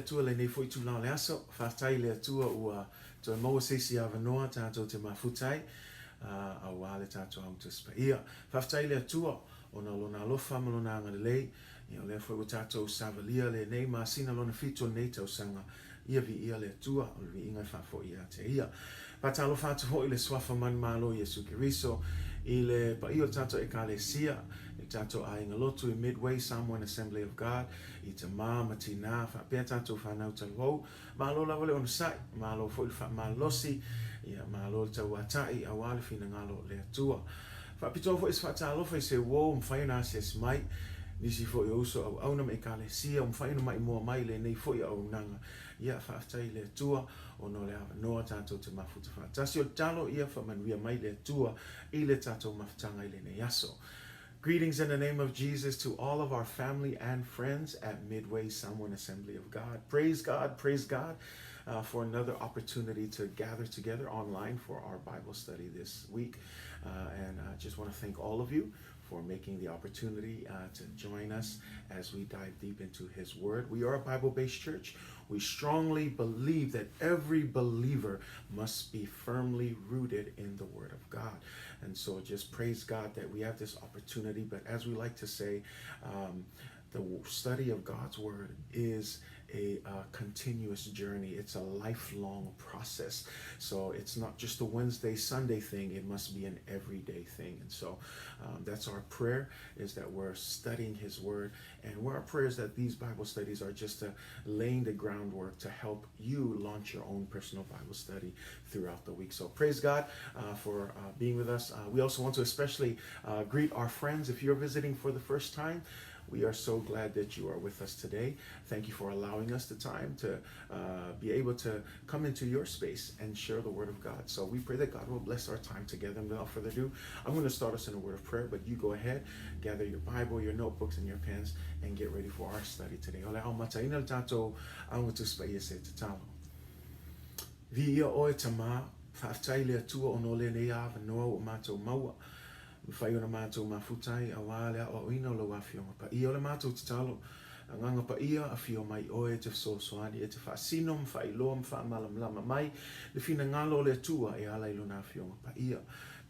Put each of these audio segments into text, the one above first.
Atua lenei foi itula o le aso. Faafetai i le Atua ua toe maua se isi avanoa tatou te mafuta ai, aua le tatou Aoga Tusi Paia. Faafetai i le Atua ona o Lona alofa ma Lona agalelei, ia o lea foi ua tatou savalia lenei masina lona fitu o lenei tausaga. Ia viia le Atua, o le viiga e faafoi ia te Ia. Faatalofa atu foi i le Suafa Manumalo Iesu Keriso, i le paia o le tatou Ekalesia, i le tatou aiga lotu i Midway Samoan Assembly of God, i tamā ma tinā, faapea tatou fanau taluhou. Malo lava le onosai, malo foi le faamalolosi, ia malo le tauata'i aua le finagalo o le Atua. Faapitoa foi se faatalofa i se uo ua mafai ona asiasi mai, nisi foi o uso auauna ma Ekalesia ua mafai ona maimoa mai i lenei foi auaunaga. Ia, faafetai i le Atua ona o le avanoa tatou te mafuta faatasi. O le tatalo ia faamanuia mai le Atua i le tatou mafutaga i lenei aso. Greetings in the name of Jesus to all of our family and friends at Midway Samoan Assembly of God. Praise God, praise God for another opportunity to gather together online for our Bible study this week. And I just want to thank all of you for making the opportunity to join us as we dive deep into His Word. We are a Bible based church. We strongly believe that every believer must be firmly rooted in the Word of God. And so just praise God that we have this opportunity. But as we like to say, the study of God's Word is a continuous journey. It's a lifelong process. So it's not just a Wednesday, Sunday thing. It must be an everyday thing. And so that's our prayer, is that we're studying His Word. And our prayer is that these Bible studies are just laying the groundwork to help you launch your own personal Bible study throughout the week. So praise God for being with us. We also want to especially greet our friends. If you're visiting for the first time, we are so glad that you are with us today. Thank you for allowing us the time to be able to come into your space and share the Word of God. So we pray that God will bless our time together. And without further ado, I'm going to start us in a word of prayer, but you go ahead, gather your Bible, your notebooks, and your pens, and get ready for our study today. O le amataina le tatou Aoga Tusi Paia se tatalo. Viia oe Tamā, faafetai le Atua ona o lenei avanoa ua matou maua. Mafai ona matou mafuta ai aua le aoaoina o lau Afioga Paia. O le matou tatalo, Agaga Paia, afio mai oe e te fesoasoani, e te faasino ma faailoa ma faamalamalama mai le finagalo o le Atua e ala i Lona Afioga Paia.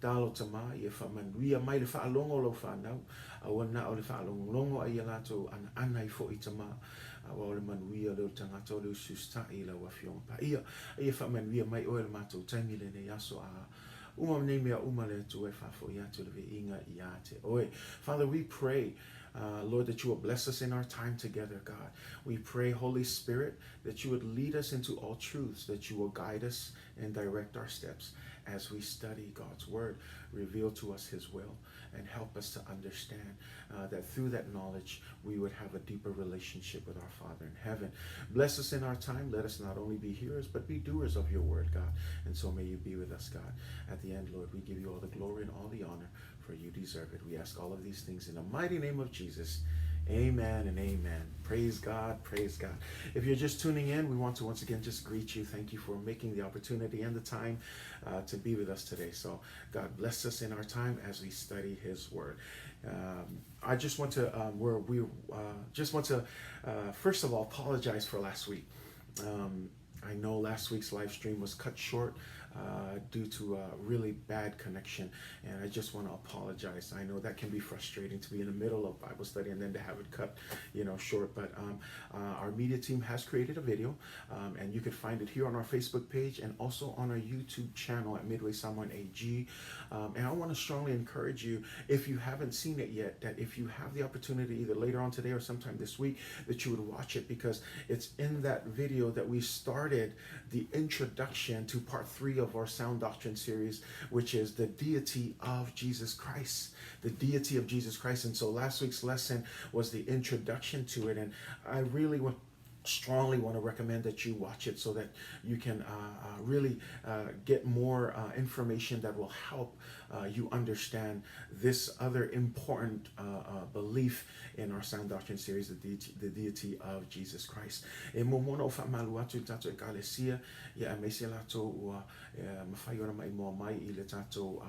Talo Tamā, ia faamanuia mai le faalogo o lau fanau, aua na o le faalogologo a ia latou anaana ai foi Tamā, aua o le manuia lea o le tagata o le usiusitaʻi i lau Afioga Paia. Ia faamanuia mai oe i le matou taimi i lenei aso a uma nei mea uma le Atua e faafoi atu le viiga iā te oe. Father, we pray, Lord, that you will bless us in our time together, God. We pray, Holy Spirit, that you would lead us into all truths, that you will guide us and direct our steps as we study God's word. Reveal to us his will and help us to understand that through that knowledge we would have a deeper relationship with our Father in heaven. Bless us in our time. Let us not only be hearers, but be doers of your word, God. And so may you be with us, God. At the end, Lord, we give you all the glory and all the honor, for you deserve it. We ask all of these things in the mighty name of Jesus. Amen and amen. Praise God. Praise God. If you're just tuning in, we want to once again just greet you. Thank you for making the opportunity and the time to be with us today. So God bless us in our time as we study His Word. I just want to, where we just want to, first of all, apologize for last week. I know last week's live stream was cut short due to a really bad connection, and I just want to apologize. I know that can be frustrating to be in the middle of Bible study and then to have it cut short. But our media team has created a video, and you can find it here on our Facebook page and also on our YouTube channel at Midway Samoan AG. And I want to strongly encourage you, if you haven't seen it yet, that if you have the opportunity either later on today or sometime this week, that you would watch it, because it's in that video that we started the introduction to part 3 of our Sound Doctrine series, which is the deity of Jesus Christ. The deity of Jesus Christ. And so last week's lesson was the introduction to it, and I really strongly want to recommend that you watch it so that you can really get more information that will help you understand this other important belief in our Sound Doctrine series, the deity of Jesus Christ. E muamua ona ou faamalu atu i le tatou Ekalesia, ia aemaise latou ua mafai ona maimoa mai i le tatou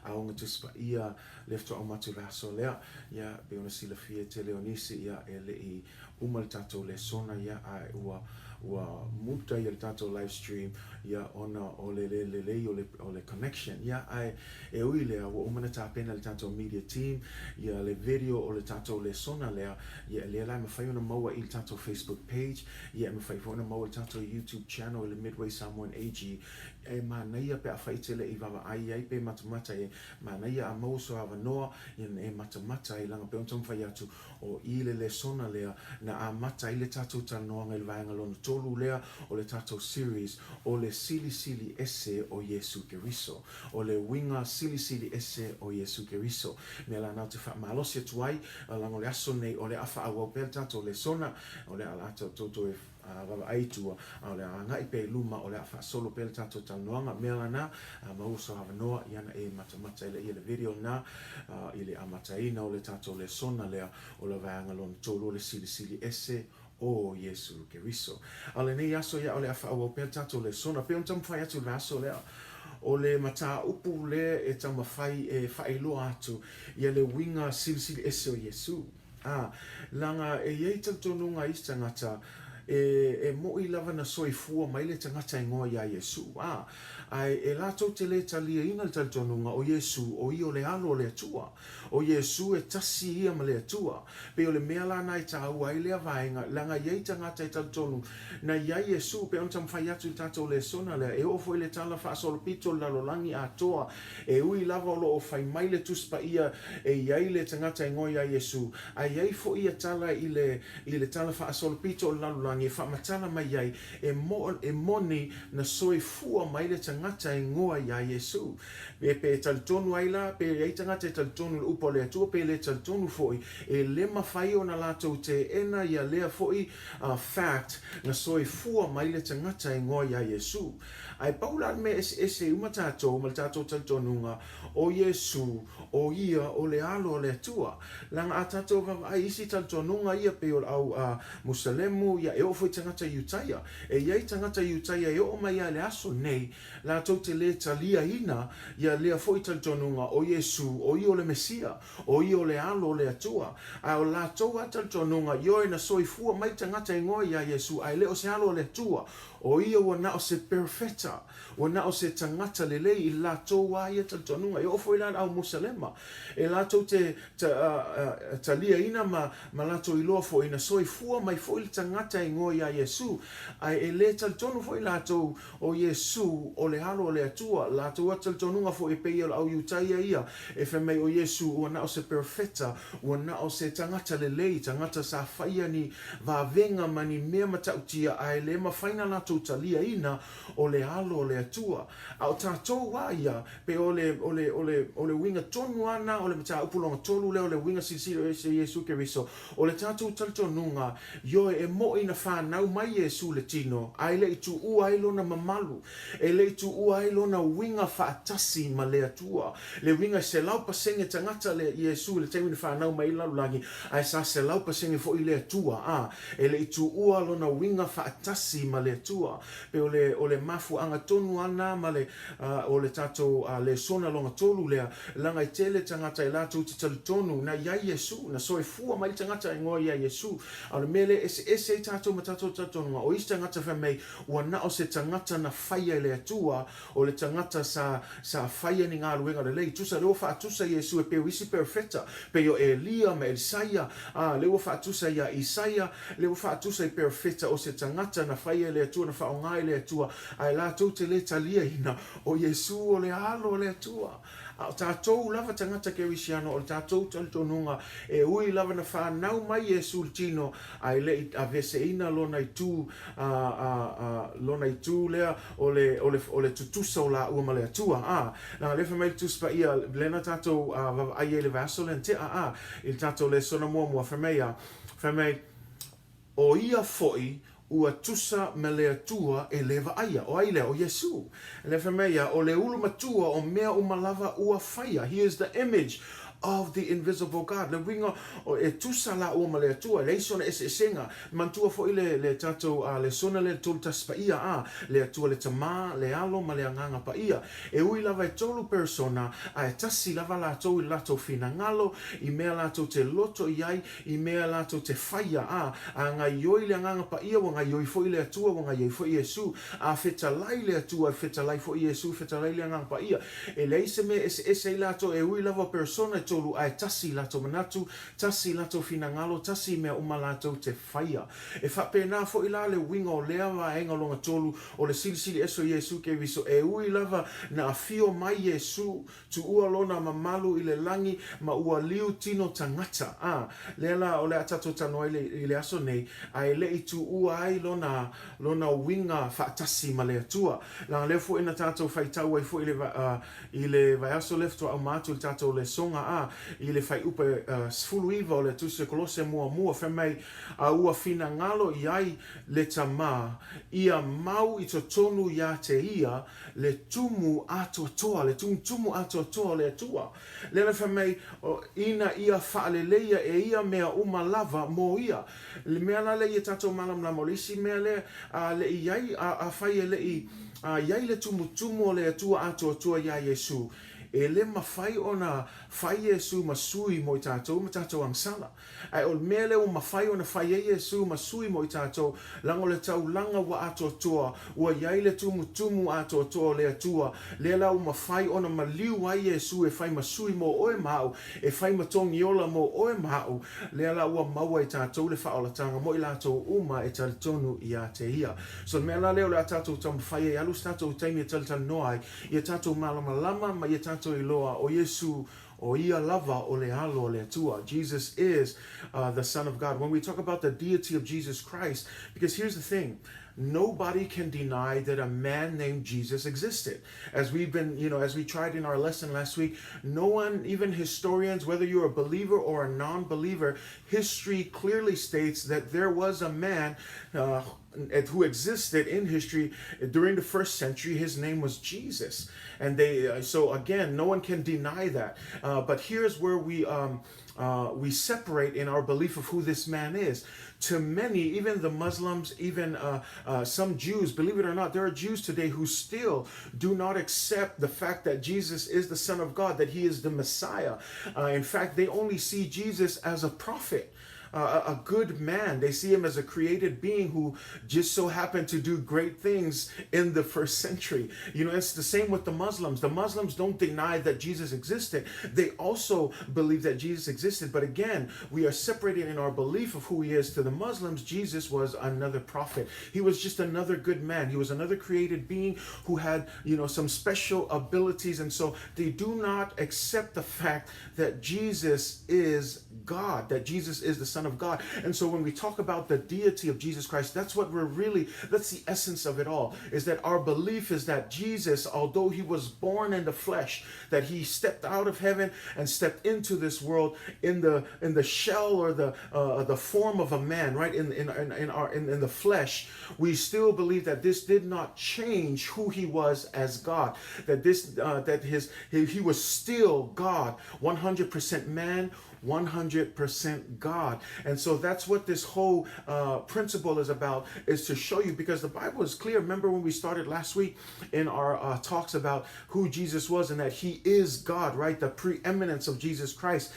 Aoga Tusi Paia le faatoa uma atu le aso lea. Ia, pei ona silafia e tele o nisi, ia, e le i uma le tatou lesona, ia, a ua ua muta ia le tatou live stream ia ona o le le lelei o le o le connection ia ae e ui i lea ua uma ona tapena e le tatou media team ia le video o le tatou lesona lea ia lea la e mafai ona maua i le tatou Facebook page ia e mafai foi ona maua i le tatou YouTube channel i le Midway Samoan AG e manaia pe afai e te le i vaavaai ai pe matamata i ai manaia a maua sou avanoa ia na e matamata ai leaga pei ona taumafai atu O i le lesona lea na amata ai le tatou talanoaga i le vaega lona tolu lea o le tatou series o le Silisili Ese o Iesu Keriso. O le uiga silisili ese o Iesu Keriso. Mea la na ou te faamalosi atu ai, leaga o le aso nei o le a faaauau pea le tatou lesona, o le a la tatou toe vaavaai i tua, a o le a agai pea i luma, o le a faasolo pea le tatou talanoaga. Mea lana, a maua sou avanoa, ia na e matamata i le video lena, i le amataina o le tatou lesona lea o le vaega lona tolu o le Silisili Ese o Iesu Keriso. A o lenei aso ia o le a faaauau pea le tatou lesona. Pei ona taumafai atu i le aso lea, o le mataupu lea e taumafai e faailoa atu ia le uiga silisili ese o Iesu. Ā, leaga e i ai talitonuga a isi tagata, e, e moʻi lava na soifua mai le tagata e ngoa iā Iesū. Ā, ae e latou te lē taliaina le talitonuga o Iesū o ia o le Alo o le Atua. O Iesū e tasi ia ma le Atua. Pei o le mea la na e tāua ai lea vaega, leaga e i ai tagata e talitonu na i ai Iesū, pei ona taumafai atu i le tatou lesona lea, e oo foi i le tala faasolopito i le lalolagi atoa, E ui lava o lo o fai mai le Tusi Paia e i ai le tagata e ngoa iā Iesū, ae i ai foi ia tala i le i le Tala Faasolopito o le Lalolagi e faamatala mai ai e mo e moni na soifua mai le tagata e ngoa iā Iesū. E pe e talitonu ai la, pe i ai tagata e talitonu i le upu a le Atua pe le talitonu foi, e le mafai ona latou teena ia lea foi fact na soifua mai le tagata e ngoa iā Iesū. Ae pau la le mea eseese uma tatou ma le tatou talitonuga, o Iesu, o Ia o le Alo o le Atua. Leaga a tatou vaavaai i isi talitonuga ia pei o le au a Musalemu, ia e oo foi i tagata Iutaia. E i ai tagata Iutaia e oo mai lava i le aso nei, latou te le taliaina ia lea foi talitonuga o Iesu, o Ia o le Mesia, o Ia o le Alo o le Atua. Ae o latou lava talitonuga, ioe na soifua mai tagata e ngoa iā Iesu, ae le o se Alo o le Atua, O ia ua na o se perofeta, ua na o se tagata lelei i latou a ia talitonuga. E oo foi la i le au Musalema, e latou te taliaina ma ma latou iloa foi na soifua mai foi le tagata e ngoa iā Iesu, ae e le talitonu foi latou o Iesu o le Alo o le Atua. Latou a talitonuga foi e pei o le au Iutaia ia e fai mai o Iesu ua na o se perofeta, ua na o se tagata lelei, tagata sa faia ni vavega ma ni mea matautia ae le mafai na latou taliaina o le Alo o le Atua. A o tatou a ia, pe o le, o le, o le, o le uiga tonu a na o le mataupu lona tolu lea o le uiga silisili o ese Iesu Keriso, o le tatou talitonuga, ioe, e moʻi na fanau mai Iesu le tino, ae le i tuua ai lona mamalu, e le i tuua ai lona uiga faatasi ma le Atua. Le uiga e 100% tagata le Iesu i le taimi na fanau mai ai i le lalolagi, ae sa 100% foi le Atua, a, e le i tuua lona uiga faatasi ma le Atua. Pei o le, o le mafuaaga tonu a na ma le, a, o le tatou, a, lesona lona tolu lea, leaga e tele tagata e latou te talitonu na i ai Iesu, na soifua mai le tagata e ngoa ia Iesu. A o le mea lea e eseese ai tatou ma tatou talitonuga, o isi tagata fai mai, ua na o se tagata na faia e le Atua, O le tagata sa, sa faia ni galuega lelei. Tusa, lea ua faatusa Iesu e pei o isi perofeta, pei o Elia ma Elisaia, a, lea ua faatusa ia Isaia, lea ua faatusa i perofeta o se tagata na faia e le Atua, na faaaoga e le Atua, ae latou te le taliaina, o Iesu o le Alo o le Atua. A o tatou lava tagata Kerisiano, o le tatou talitonuga, e ui lava na fanau mai Iesu i le tino, ae le i aveeseina lona itu, a, a, a, lona itu lea o le, o le, o le tutusa o laua ma le Atua, a. Leaga lea fai mai le Tusi Paia, lea na tatou vaavaai ai i le vaiaso lea na tea, a, i le tatou lesona muamua, fai mai a, fai mai, O ia foi ua tusa ma le Atua e le vaaia. O ai lea? O Iesu. Lea fai mai ia, o le ulu matua o mea uma lava ua faia. He is the image of the invisible God. Le uiga, e tusa laua ma le Atua, e leai sona eseesega. Manatua foi le, le tatou lesona lea le 31 Paia, a, le Atua le Tama, le Alo ma le Agaga Paia. E ui lava e tolu persona, ae tasi lava latou i le latou finagalo, i mea latou te loto i ai, I mea latou te faia, ā, a gaioi le Agaga Paia, ua gaoioi foi le Atua, ua gaoioi foi Iesu. A fetalai le Atua, e fetalai foi Iesu, fetalai le Agaga Paia. E leai se mea e eseese ai latou, e ui lava o persona e tolu, ae tasi latou manatu, tasi latou finagalo, tasi mea uma latou te faia. E faapena foi la le uiga o lea vaega logatolu o le Silisili Ese o Iesu Keriso, e ui lava na afio mai Iesu, tuua lona mamalu i le lagi ma ua liu tino tagata. A, lea la o le a tatou talanoa ai i le aso nei, ae le i tuua ai lona, lona uiga faatasi ma le Atua. Leaga lea foi na tatou faitau ai foi i le, i le vaiaso lea faatoa uma atu i le tatou lesoga, a, i le fuaiupu 19 o le Tusi a Kolose muamua, fai mai, A ua finagalo i ai le Tama ia mau i totonu iā te ia le tumu atoatoa, le tumutumu atoatoa o le Atua. Lea na fai mai, ina ia faaleleia e ia mea uma lava mo ia. Le mea la lea ia tatou malamalama, o le isi mea lea, a le i i ai, afai e le i i ai le tumutumu o le Atua atoatoa iā Iesu, e le mafai ona fai Iesu ma sui mo i tatou ma tatou agasala. Ae o le mea lea ua mafai ona fai ai Iesu ma sui mo i tatou, leaga o le taulaga ua atoatoa, ua i ai le tumutumu atoatoa o le Atua, lea la ua mafai ona maliu ai Iesu e fai ma sui mo oe ma au, e fai ma togiola mo oe ma au, lea la ua maua e tatou le faaolataga mo i latou uma e talitonu iā te Ia. So le mea la lea o le a tatou taumafai ai, alu se tatou taimi e talatalanoa ai, ia tatou malamalama ma ia tatou iloa o Iesu O ia lava o le Alo o le Atua. Jesus is the Son of God. When we talk about the deity of Jesus Christ, because here's the thing, nobody can deny that a man named Jesus existed. As we've been, you know, as we tried in our lesson last week, no one, even historians, whether you're a believer or a non believer, history clearly states that there was a man who existed in history during the first century. His name was Jesus. And they, so again, no one can deny that. But here's where we, we separate in our belief of who this man is. To many, even the Muslims, even some Jews, believe it or not, there are Jews today who still do not accept the fact that Jesus is the Son of God, that he is the Messiah. In fact, they only see Jesus as a prophet a good man. They see him as a created being who just so happened to do great things in the first century. You know, it's the same with the Muslims. The Muslims don't deny that Jesus existed, they also believe that Jesus existed. But again, we are separated in our belief of who he is. To the Muslims, Jesus was another prophet, he was just another good man, he was another created being who had, you know, some special abilities. And so they do not accept the fact that Jesus is God, that Jesus is the Son of God. And so when we talk about the deity of Jesus Christ, that's what we're really, that's the essence of it all, is that our belief is that Jesus, although he was born in the flesh, that he stepped out of heaven and stepped into this world in the in the shell or the the form of a man, right? In in in, in our in, in the flesh, we still believe that this did not change who he was as God. That this that his he, he was still God, 100% man, 100% God. And so that's what this whole principle is about, is to show you, because the Bible is clear. Remember when we started last week in our talks about who Jesus was and that he is God, right? The preeminence of Jesus Christ.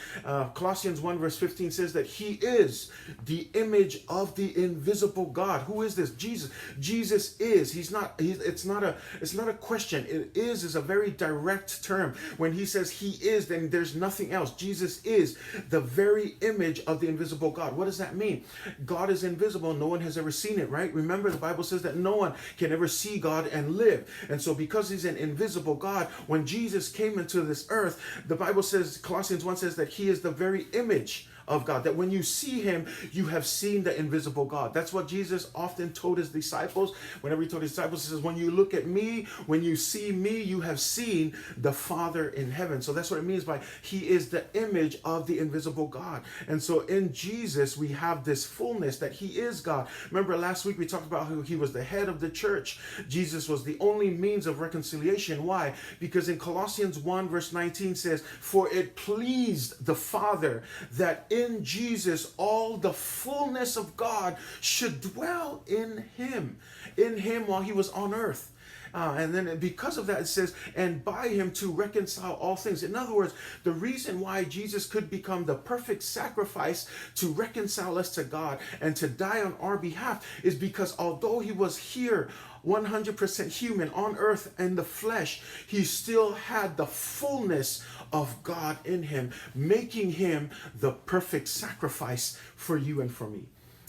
Colossians 1 verse 15 says that he is the image of the invisible God. Who is this? Jesus. Jesus is. He's not, he's, it's not a, it's not a question. It is a very direct term. When he says he is, then there's nothing else. Jesus is the very image of the invisible God. What does that mean? God is invisible. No one has ever seen it, right? Remember, the Bible says that no one can ever see God and live. And so, because he's an invisible God, when Jesus came into this earth, the Bible says, Colossians 1 says that he is the very image of God. That when you see him, you have seen the invisible God. That's what Jesus often told his disciples. Whenever he told his disciples, he says, When you look at me, when you see me, you have seen the Father in heaven. So that's what it means by he is the image of the invisible God. And so in Jesus, we have this fullness that he is God. Remember last week we talked about how he was the head of the church. Jesus was the only means of reconciliation. Why? Because in Colossians 1, verse 19 says, For it pleased the Father that in Jesus all the fullness of God should dwell in him, in him while he was on earth. And then because of that, it says, and by him to reconcile all things. In other words, the reason why Jesus could become the perfect sacrifice to reconcile us to God and to die on our behalf is because although he was here 100% human on earth in the flesh, he still had the fullness of God in him, making him the perfect sacrifice for you and for me.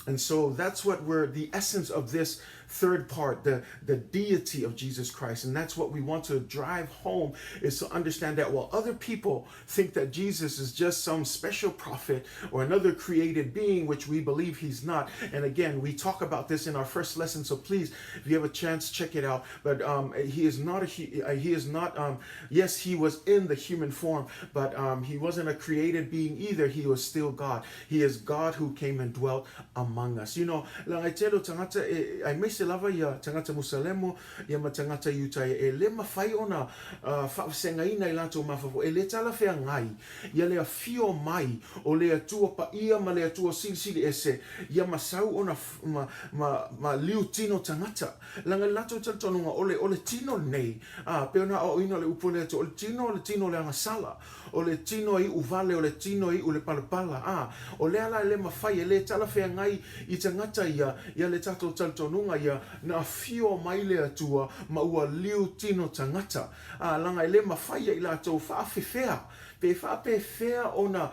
And so that's what we're the essence of this third part, the, the deity of Jesus Christ. And that's what we want to drive home is to understand that while other people think that Jesus is just some special prophet or another created being, which we believe he's not. And again, we talk about this in our first lesson. So please, if you have a chance, check it out. But um, he is not a he, uh, he is not um, yes, he was in the human form, but um, he wasn't a created being either. He was still God. He is God who came and dwelt among us. You know, leaga e tele o tagata e, aemaise lava ia tagata Musalemo, ia ma tagata Iutaia, e le mawhai ona uh, whaavasegaina i latou mafaufau, e le talafeagai ia le afio mai o le Atua paia ma le Atua silisili ese, ia ma sau ona ma, ma, ma liu tino tagata. Leaga i le latou talitonuga, o le, o le tino lenei, a, pei ona aoaoina o le upu a le Atua, o le tino, o le tino o le agasala, o le tino e iʻu vale, o le tino e iʻu le palapala, a, o lea la e le mafai, e le talafeagai i tagata ia, ia le tatou talitonuga ia, na afio mai le Atua ma ua liu tino tagata, a, leaga e le mafai e i latou faafefea, pe faapefea ona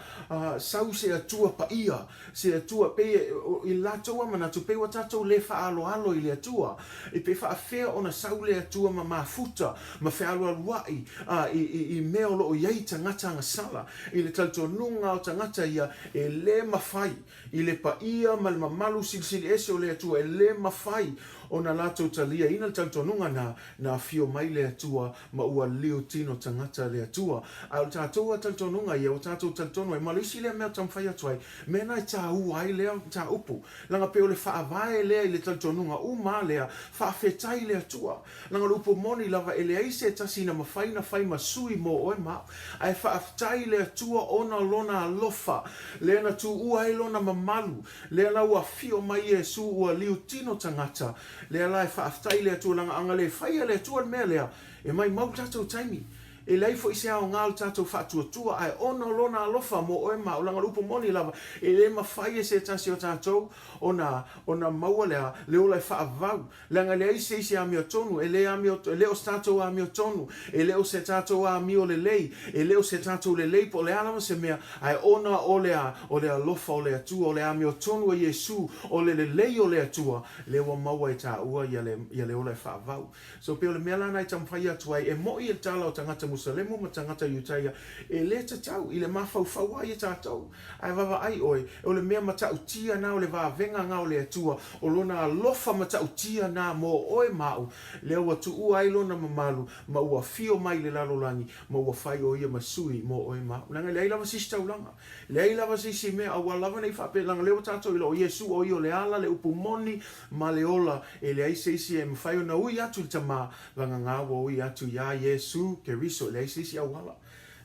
sau se Atua paia, se Atua, pei e, i latou a manatu, pei ua tatou le faaaloalo i le Atua, i pe faafea ona sau le Atua ma mafuta, ma fealualuaʻi, a, i, i, i mea o loo iai tagata agasala, i le talitonuga o tagata ia, e le mafai, i le paia ma le mamalu silisili ese o le Atua, e le mafai ona latou taliaina le talitonuga na, na afio mai le Atua ma ua liu tino tagata le Atua. A o le tatou a talitonuga ia, ua tatou talitonu ai, ma le isi lea mea ou te taumafai atu ai, mea na e tāua ai lea mataupu, leaga pei o le faavae lea i le talitonuga uma a lea, faafetai i le Atua. Leaga o le upu moni lava, e leai se tasi na mafai na fai ma sui mo oe ma au. Ae faafetai i le Atua ona o Lona alofa, lea na tuua ai Lona mamalu, lea la ua afio mai Iesu ua liu tino tagata, Lea la e faafetai i le Atua leaga a na le faia e le Atua le mea lea, e maimau le tatou taimi. E leai foi se aoga o le tatou faatuatua, ae ona o Lona alofa mo oe ma au, leaga o le upu moni lava, e le mafai e se tasi o tatou ona, ona maua le, le ola e faavavau. Leaga e leai se isi amiotonu, e le amio, e le o se tatou amiotonu, e le o se tatou amio lelei, e le o se tatou lelei po o le a lava se mea, ae ona o le, o le alofa o le Atua, o le amiotonu a Iesu, o le lelei o le Atua, Lea ua maua e tāua ia le, ia le ola e faavau. So pei o le mea la na e taumafai atu ai, e moʻi e le tala o tagata Musalemu ma tagata Iutaia, e le tatau i le mafaufau a ia tātou. Ae vaavaai ʻoe, o le mea matautia na o le vavega na o le Atua, o Lona alofa matautia na mo ʻoe ma aʻu, lea ua tuua ai Lona mamalu, ma ua afio mai i le lalolagi, ma ua fai ʻo Ia ma sui mo ʻoe ma aʻu. Leaga e leai lava se isi taulaga. Leai lava se isi mea, aua lava nei faapea, leaga lea ua tatou iloa o Iesu o ia o le ala, le upu moni, ma le ola, e leai se isi e mafai ona ui atu i le Tama, vagana ua ui atu iā Iesu Keriso, e leai se isi auala.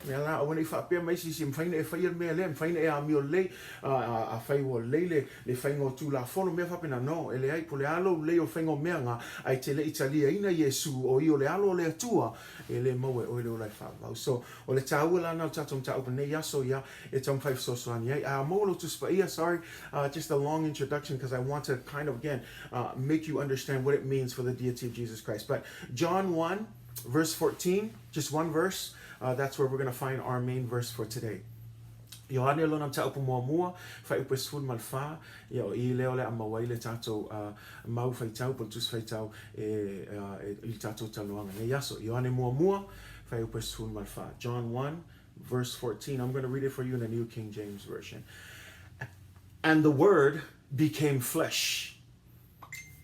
Mea la, aua nei faapea mai se isi, e mafai ona e faia le mea lea, e mafai ona e amio lelei, a, a, afai ua lelei le, le faiga o Tulafono, mea faapena, no, e leai, po o le a lou lelei o le faiga o mea na, ae e te le i taliaina Iesu o ia o le Alo o le Atua, e le maua e oe le ola e faavavau. So, O le tāua la na o le tatou mataupu i lenei aso, ia, e taumafai fesoasoani ai. A maua lou Tusi Paia, sorry, just a long introduction because I want to kind of again make you understand what it means for the deity of Jesus Christ. But John 1, verse 14, just one verse, that's where we're going to find our main verse for today. Ioane lona mataupu muamua, fuaiupu e 14, ia o i lea o le a maua ai le tatou uh, mau faitau, po o le tusi faitau e, uh, e, i le tatou talanoaga nei aso. Ioane muamua, fuaiupu e 14. John 1, verse 14. I'm going to read it for you in the New King James Version. And the Word became flesh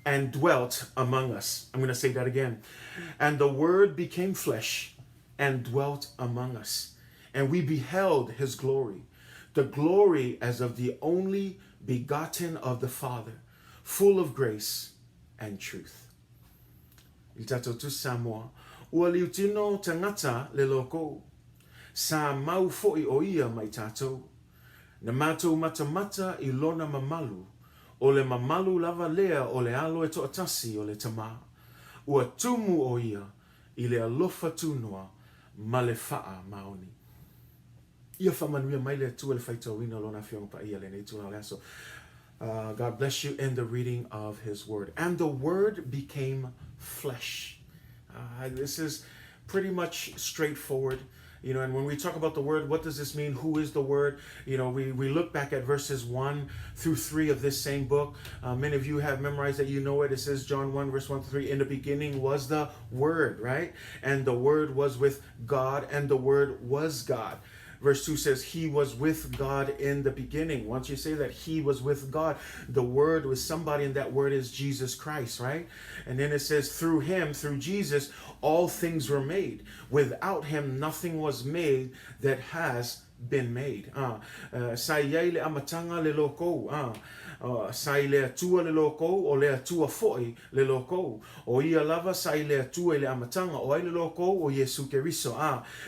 and dwelt among us. I'm going to say that again. And the Word became flesh and dwelt among us. And we beheld his glory, the glory as of the only begotten of the Father, full of grace and truth. I le tatou Tusi Samoa, ua liutino tagata le loko, sa mau foʻi ʻo ia ma i tatou. Na matou matamata i lona mamalu, o le mamalu lava lea o le alo e toatasi o le Tama. Ua tumu ʻo ia i le alofa tunoa ma le faamaoni. Ia faamanuia mai le Atua i le faitauina o Lona Afioga Paia i lenei itula o le aso. God bless you in the reading of His Word. And the Word became flesh. This is pretty much straightforward. You know, and when we talk about the word, what does this mean? Who is the word? You know, we, we look back at verses 1 through 3 of this same book. Many of you have memorized that you know it. It says, John 1, verse 1 to 3, in the beginning was the word, right? And the word was with God, and the word was God. Verse 2 says, He was with God in the beginning. Once you say that He was with God, the Word was somebody, and that Word is Jesus Christ, right? And then it says, Through Him, through Jesus, all things were made. Without Him, nothing was made that has been made. Sa i ai le amataga le lokou. Sa i le Atua le lokou, o le Atua foi le lokou. O ia lava sa i le Atua i le amataga, o ai le lokou? O Iesu Keriso.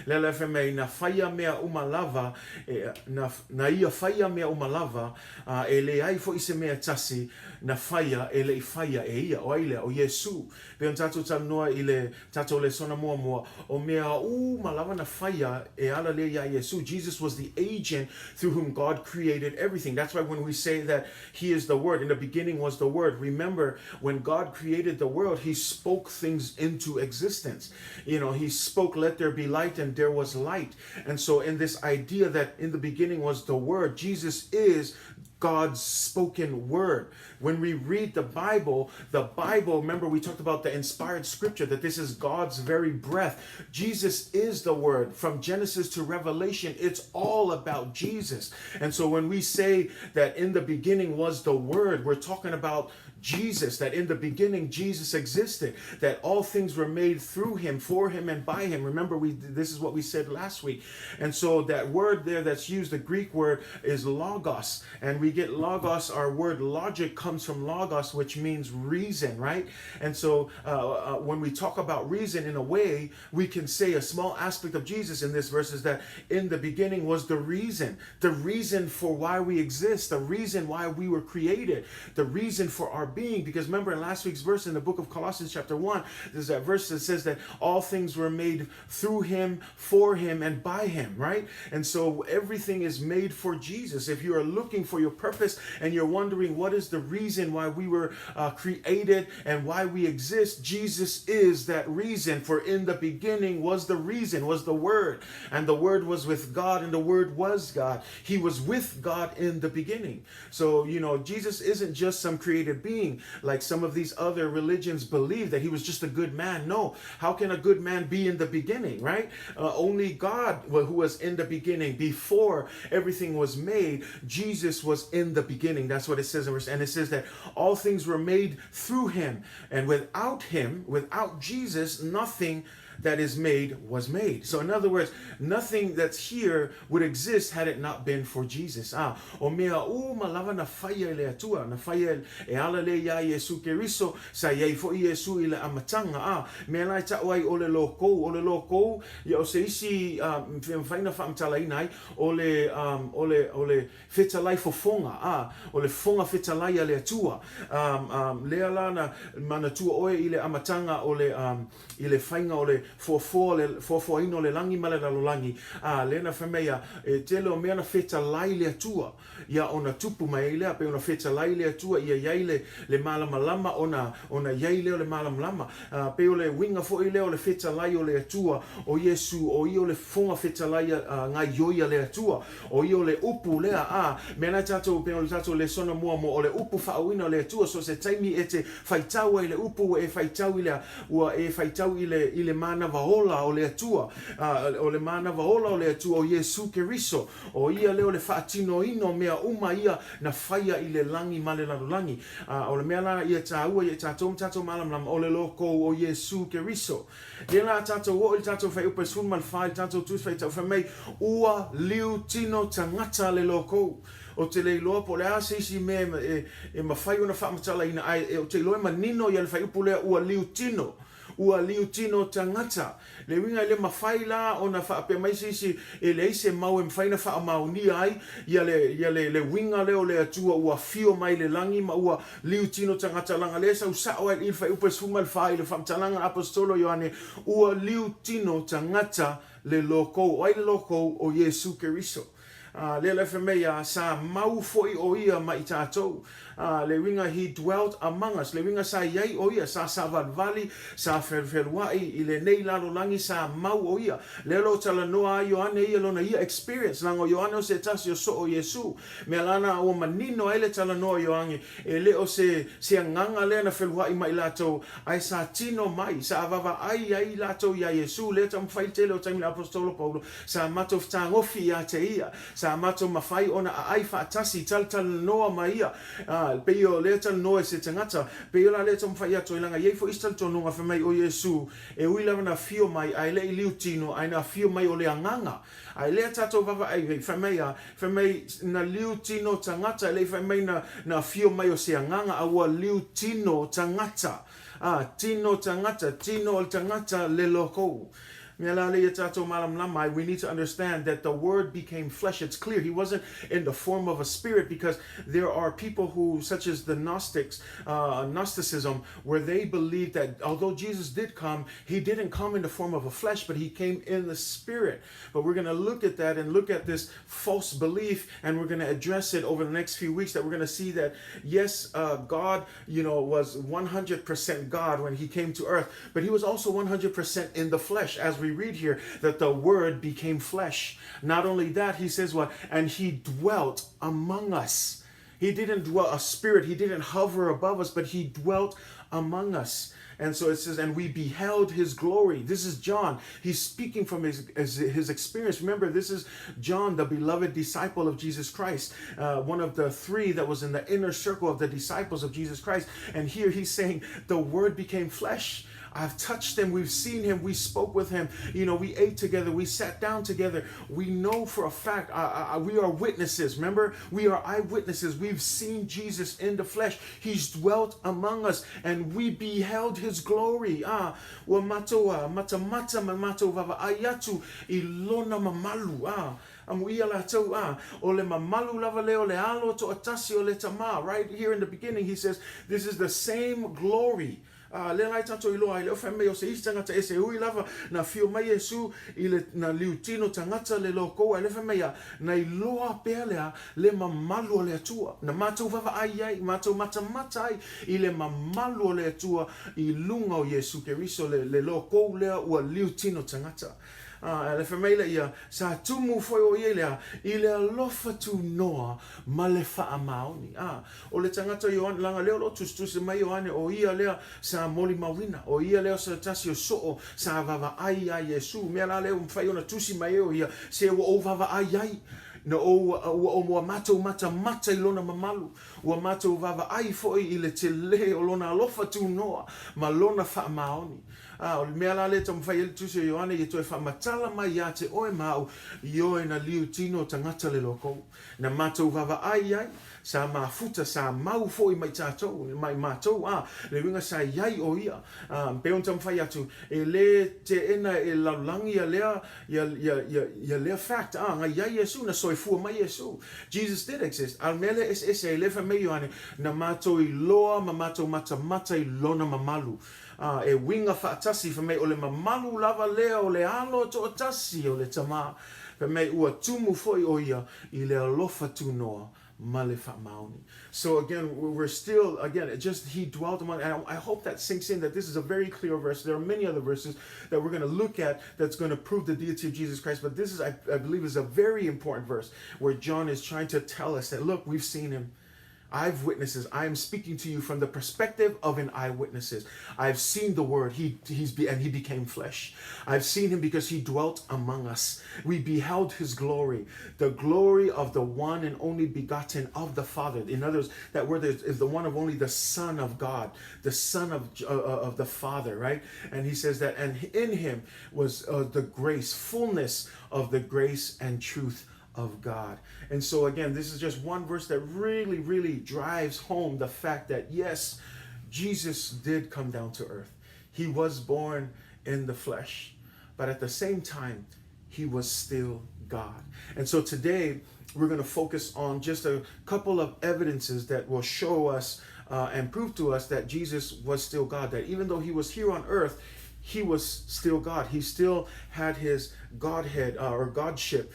Lea la e fai mai, na faia mea uma lava, e, na, na ia faia mea uma lava, a e leai foi se mea e tasi na faia e le i faia e ia. O ai lea? O Iesu. Pei ona tatou talanoa i le tatou lesona muamua, o mea uma lava na faia e ala lea iā Iesu. Jesus was the agent through whom God created everything. That's why when we say that He is the Word, in the beginning was the Word, remember when God created the world, He spoke things into existence. You know, He spoke, let there be light, and there was light. And so in this idea that in the beginning was the Word, Jesus is God's spoken word. When we read the Bible, the Bible, remember we talked about the inspired scripture, that this is God's very breath. Jesus is the word. From Genesis to Revelation, it's all about Jesus. And so when we say that in the beginning was the word, we're talking about Jesus, that in the beginning Jesus existed, that all things were made through him, for him, and by him. Remember, we this is what we said last week. And so that word there that's used, the Greek word is logos. And we get logos, our word logic comes from logos, which means reason, right? And so when we talk about reason, in a way, we can say a small aspect of Jesus in this verse is that in the beginning was the reason for why we exist, the reason why we were created, the reason for our being. Because remember in last week's verse in the book of Colossians chapter 1, there's that verse that says that all things were made through him, for him, and by him, right? And so everything is made for Jesus. If you are looking for your purpose and you're wondering what is the reason why we were created and why we exist, Jesus is that reason. For in the beginning was the reason, was the Word, and the Word was with God, and the Word was God. He was with God in the beginning. So, you know, Jesus isn't just some created being like some of these other religions believe, that he was just a good man. No. How can a good man be in the beginning, right? Only God, who was in the beginning, before everything was made, Jesus was in the beginning. That's what it says in verse. And it says that all things were made through him, and without him, without Jesus, nothing that is made was made. So in other words, nothing that's here would exist had it not been for Jesus. O mea uma lava na faia e le Atua, na faia e ala le iā Iesu Keriso, sa i ai foi Iesu i le amataga. Mea la e ta'u ai o le lokou, o le lokou, ia o se isi e mafai ona faamatalaina ai, o le, o le, o le fetalai fofoga, o le fofoga fetalai a le Atua. Lea la na manatua oe i le amataga o le, i le faiga o le foafoa, le foafoaina o le lagi ma le lalolagi, ā, lea na fai mai ia, e tele o mea na fetalai le Atua, ia ona tupu mai ai lea, pei ona fetalai le Atua ia i ai le, le malamalama ona, ona i ai lea o le malamalama. Ā, pei o le uiga foi lea o le fetalai o le Atua, o Iesu, o ia o le fofoga fetalai a, gaioi a le Atua, o ia o le upu lea, ā, mea la e tatou, pei o le tatou lesona muamua, o le upu faauuina o le Atua, so se taimi e te faitau ai i le upu, ua e faitau i le, Ua e faitau i le, i le manava ola o le Atua, a, o le manava ola o le Atua o Iesu Keriso, o ia lea o le faatinoina o mea uma ia na faia i le lagi ma le lalolagi. A, o le mea la ia tāua ia i tatou ma tatou malamalama, o le lokou o Iesu Keriso. Lea la a tatou oo i le tatou fuaiupu e 14 i le tatou Tusi Faitau fai mai, Ua liu tino tagata le lokou. Ou te le iloa po o le a se isi mea e mafai ona faamatalaina, ae ou te iloa e manino ia le fuaiupu lea, ua liutino. Ua liutino tagata. Le uiga e le mafai la ona faapea mai se isi e leai se mau e mafai ona faamaonia ai ia le, ia le, le uiga lea o le Atua ua afio mai le lagi ma ua liutino tagata leaga lea e sau sao ai i le fuaiupu e 14 i le faamatalaga a Aposetolo Ioane, ua liutino tagata le lokou. O ai le lokou? O Iesu Keriso. A, lea la fai mai a, sa mau foi o ia ma i tatou. A, le uiga he dwelt among us, le uiga sa i ai o ia, sa savalivali, sa felufelua'i i lenei lalolagi, sa mau o ia. Lea o lo o talanoa ai Ioane ia lona ia experience, leaga o Ioane o se tasi o soo o Iesu. Mea lana ua manino ai le talanoa o Ioane, e le o se, se agaga lea na felua'i ma i latou, ae sa tino mai, sa vaavaai ai latou iā Iesu, lea taumafai le tele o taimi le Aposetolo Paulo, Sa matou fetagofi ia te ia. Sa matou mafai ona aai faatasi, talatalanoa ma ia. A, pei o lea talanoa i se tagata, pei o la lea taumafai atu ai, leaga e i ai foi isi talitonuga fai mai o Iesu, e ui lava na afio mai, ae le i liutino, ae na afio mai o le agaga. Ae lea tatou vaavaai ai, fai mai a, fai mai na liutino tagata, e le i fai mai na, na afio mai o se agaga, a ua liutino tagata. A, tino tagata, tino o le tagata le lokou. Mea la lea ia tatou malamalama ai, we need to understand that the Word became flesh. It's clear he wasn't in the form of a spirit because there are people who, such as the Gnostics, Gnosticism, where they believe that although Jesus did come, he didn't come in the form of a flesh, but he came in the spirit. But we're going to look at that and look at this false belief, and we're going to address it over the next few weeks, that we're going to see that, yes, God, you know, was 100% God when he came to earth, but he was also 100% in the flesh, as we read here, that the Word became flesh. Not only that, he says what? And he dwelt among us. He didn't dwell a spirit, he didn't hover above us, but he dwelt among us. And so it says, and we beheld his glory. This is John. He's speaking from his, his, his experience. Remember, this is John, the beloved disciple of Jesus Christ, one of the three that was in the inner circle of the disciples of Jesus Christ. And here he's saying, the word became flesh. I've touched him. We've seen him. We spoke with him. You know, we ate together. We sat down together. We know for a fact we are witnesses. Remember, we are eyewitnesses. We've seen Jesus in the flesh. He's dwelt among us and we beheld his glory. Ah, ua matou a matamata ma matou vaavaai atu i lona mamalu. Ah, amuia latou, ah, o le mamalu lava lea o le alo toatasi o le Tama. Right here in the beginning, he says, this is the same glory. A lea la e tatou iloa ai lea o fai mai o se isi tagata ese ui lava na afio mai Iesu i le na liutino tagata le lokou ae lea fai mai a na iloa pea lea le mamalu o le Atua na matou vaavaai ai matou matamata ai i le mamalu o le Atua i luga o Iesu Keriso le le lokou lea ua liutino tagata. A ae lea fai mai lea ia sa tumu foi o ia i le a i le alofa tunoa ma le faamaoni. A O le tagata o Ioane, leaga lea o lo o tusitusi mai Ioane, o ia lea sa molimauina, o ia lea o se tasi o soo sa vaavaai iā Iesu. Mea la lea ua mafai ona tusi mai ai o ia, se ua ou vaavaai ai, na ou, ua ou ua matou matamata i lona mamalu, ua matou vaavaai foi i le tele o lona alofa tunoa ma lona faamaoni. A, o le mea la lea e taumafai ai le tusi o Ioane ia toe faamatala mai iā te oe ma au, ioe na liu tino tagata le lokou. Na matou vaavaai ai, sa mafuta, sa mau foi mai tatou, mai matou, a, le uiga sa i ai o ia. A, pei ona taumafai atu, e le teena e lalolagi ia lea, ia, ia, ia, ia lea fact, a, na i ai Iesu, na soifua mai Iesu. Jesus did exist. A o le mea lea e eseese ai, lea fai mai Ioane, na matou iloa ma matou matamata i Lona mamalu. A, e uiga faatasi, fai mai o le mamalu lava lea o le Alo toatasi o le Tama. Fai mai ua tumu foi o ia i le alofa tunoa ma le faamaoni. So again, we're still, again, it just, he dwelt among, and I hope that sinks in, that this is a very clear verse. There are many other verses that we're going to look at that's going to prove the deity of Jesus Christ, but this is, I believe, is a very important verse where John is trying to tell us that, look, we've seen him. I've witnesses. I am speaking to you from the perspective of an eyewitnesses. I've seen the word. He he's be, and he became flesh. I've seen him because he dwelt among us. We beheld his glory, the glory of the one and only begotten of the Father. In others, that word is, is the one of only the Son of God, the Son of of the Father, right? And he says that, and in him was the grace, fullness of the grace and truth of God. And so, again, this is just one verse that really, really drives home the fact that, yes, Jesus did come down to earth. He was born in the flesh, but at the same time, he was still God. And so today, we're going to focus on just a couple of evidences that will show us and prove to us that Jesus was still God, that even though he was here on earth, he was still God. He still had his Godhead or Godship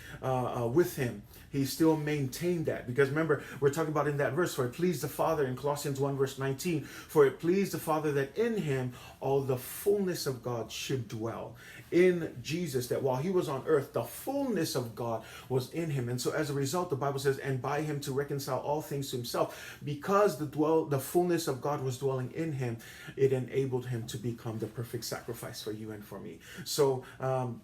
with him. He still maintained that. Because remember, we're talking about in that verse, for it pleased the Father in Colossians 1 verse 19, for it pleased the Father that in him all the fullness of God should dwell. In Jesus, that while he was on earth, the fullness of God was in him. And so as a result, the Bible says, and by him to reconcile all things to himself. Because the fullness of God was dwelling in him, it enabled him to become the perfect sacrifice for you and for me. So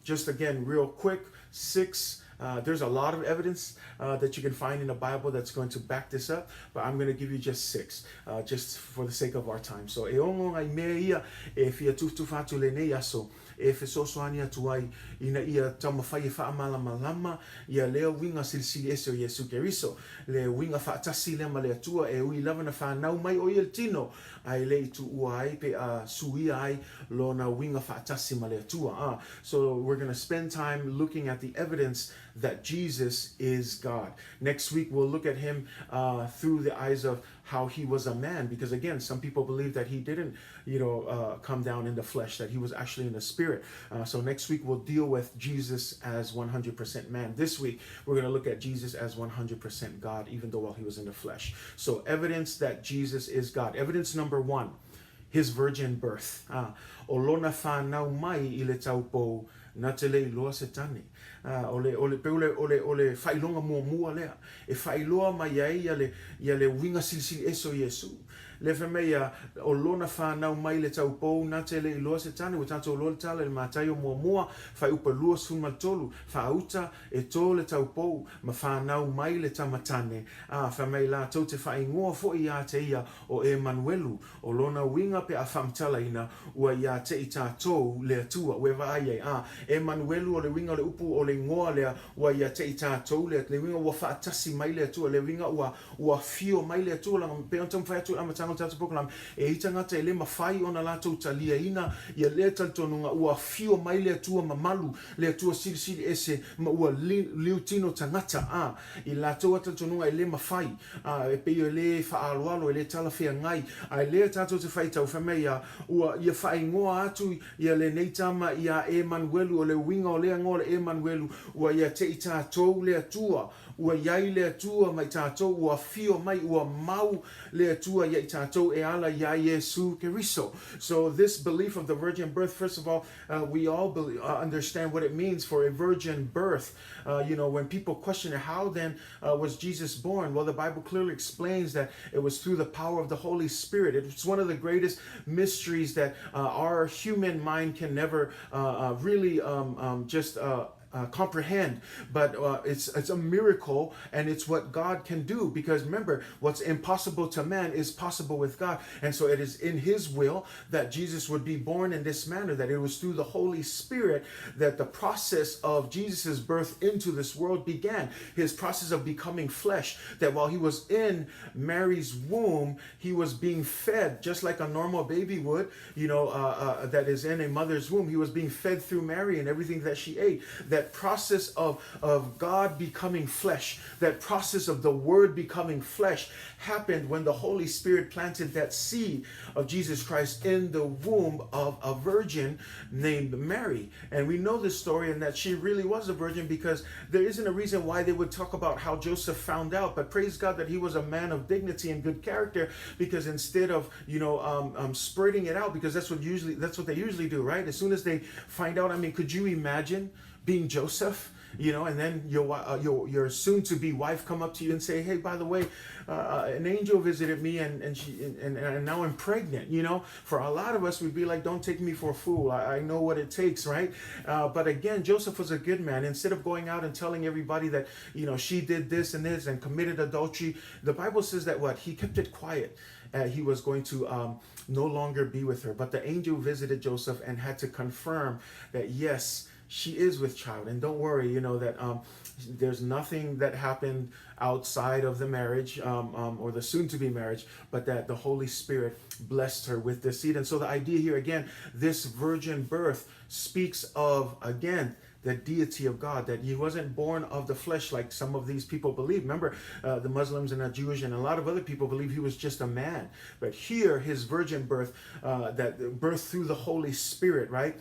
just again, real quick, 6. There's a lot of evidence that you can find in the Bible that's going to back this up, but I'm going to give you just 6, just for the sake of our time. So, e ono nai mea ia e fia tufatufa atu lenei aso, e fesoasoani atu ai ina ia taumafai e faamalamalama ia lea uiga silisili ese o Iesu Keriso, le uiga faatasi lea ma le Atua e ui lava na fanau mai o ia i le tino, ae le i tuua ai pe a suia ai lona uiga faatasi ma le Atua. So we're going to spend time looking at the evidence that Jesus is God. Next week we'll look at him through the eyes of how he was a man, because again, some people believe that he didn't come down in the flesh, that he was actually in the spirit. So next week we'll deal with Jesus as 100% man. This week we're going to look at Jesus as 100% God, even though while he was in the flesh. So evidence that Jesus is God. Evidence number 1, his virgin birth. O lona whanau mai i le taupou, na te le iloa se tane. O le, o le, pe o le, o le, o le whailonga muamua lea. E whailoa mai ai ia le uiga silisili ese o Iesu. Le fai mai ia, o lona whanau mai le taupou, na te le iloa se tane, ua tatou iloa le tala i le Mataio muamua, fuaiupu 23, faauta e to le taupou, ma whanau mai le tamatane. Fai mai latou te whaingoa foi ia te ia o Emanuelu, o lona uiga pe a faamatalaina, ua ia te i tatou le Atua, ua e vaai ai. Emanuelu o le uiga o le upu o le igoa lea, ua ia te i tatou le, le uiga ua faatasi mai le Atua, le uiga ua afio mai le Atua, laga pei ona taumafai atu i le amataga o le tatou polokalame, e i ai tagata e le mafai ona latou taliaina ia lea talitonuga, ua afio mai le Atua mamalu, le Atua silisili ese, ma ua liutino tagata, i latou a talitonuga e le mafai, e pei e le faaaloalo, e le talafeagai, ae lea tatou te faitau, fai mai ia, ua ia faaigoa atu ia lenei tama ia Emanuelu, o le uiga o lea igoa o le Emanuelu, ua ia te i tatou le Atua, ua iai le Atua ma i tatou, ua afio mai, ua mau le Atua ia i tatou e ala iā Iesu Keriso. So this belief of the virgin birth, first of all, we all believe, understand what it means for a virgin birth. When people question it, how then was Jesus born? Well, the Bible clearly explains that it was through the power of the Holy Spirit. It's one of the greatest mysteries that our human mind can never really just comprehend, but it's a miracle, and it's what God can do. Because remember, what's impossible to man is possible with God, and so it is in His will that Jesus would be born in this manner. That it was through the Holy Spirit that the process of Jesus's birth into this world began. His process of becoming flesh. That while he was in Mary's womb, he was being fed just like a normal baby would, that is in a mother's womb. He was being fed through Mary and everything that she ate. That process of God becoming flesh, that process of the Word becoming flesh happened when the Holy Spirit planted that seed of Jesus Christ in the womb of a virgin named Mary. And we know this story, and that she really was a virgin, because there isn't a reason why they would talk about how Joseph found out. But praise God that he was a man of dignity and good character, because instead of, spreading it out, because that's what they usually do, right? As soon as they find out, I mean, could you imagine being Joseph? And then your soon-to-be wife come up to you and say, hey, by the way, an angel visited me and now I'm pregnant. For a lot of us, we'd be like, don't take me for a fool. I know what it takes, right? But again, Joseph was a good man. Instead of going out and telling everybody that she did this and this and committed adultery, the Bible says that what? He kept it quiet. He was going to no longer be with her. But the angel visited Joseph and had to confirm that, yes, she is with child. And don't worry, you know, that there's nothing that happened outside of the marriage or the soon to be marriage, but that the Holy Spirit blessed her with this seed. And so the idea here again, this virgin birth speaks of, again, the deity of God, that he wasn't born of the flesh like some of these people believe. Remember, the Muslims and the Jewish and a lot of other people believe he was just a man. But here, his virgin birth, that birth through the Holy Spirit, right,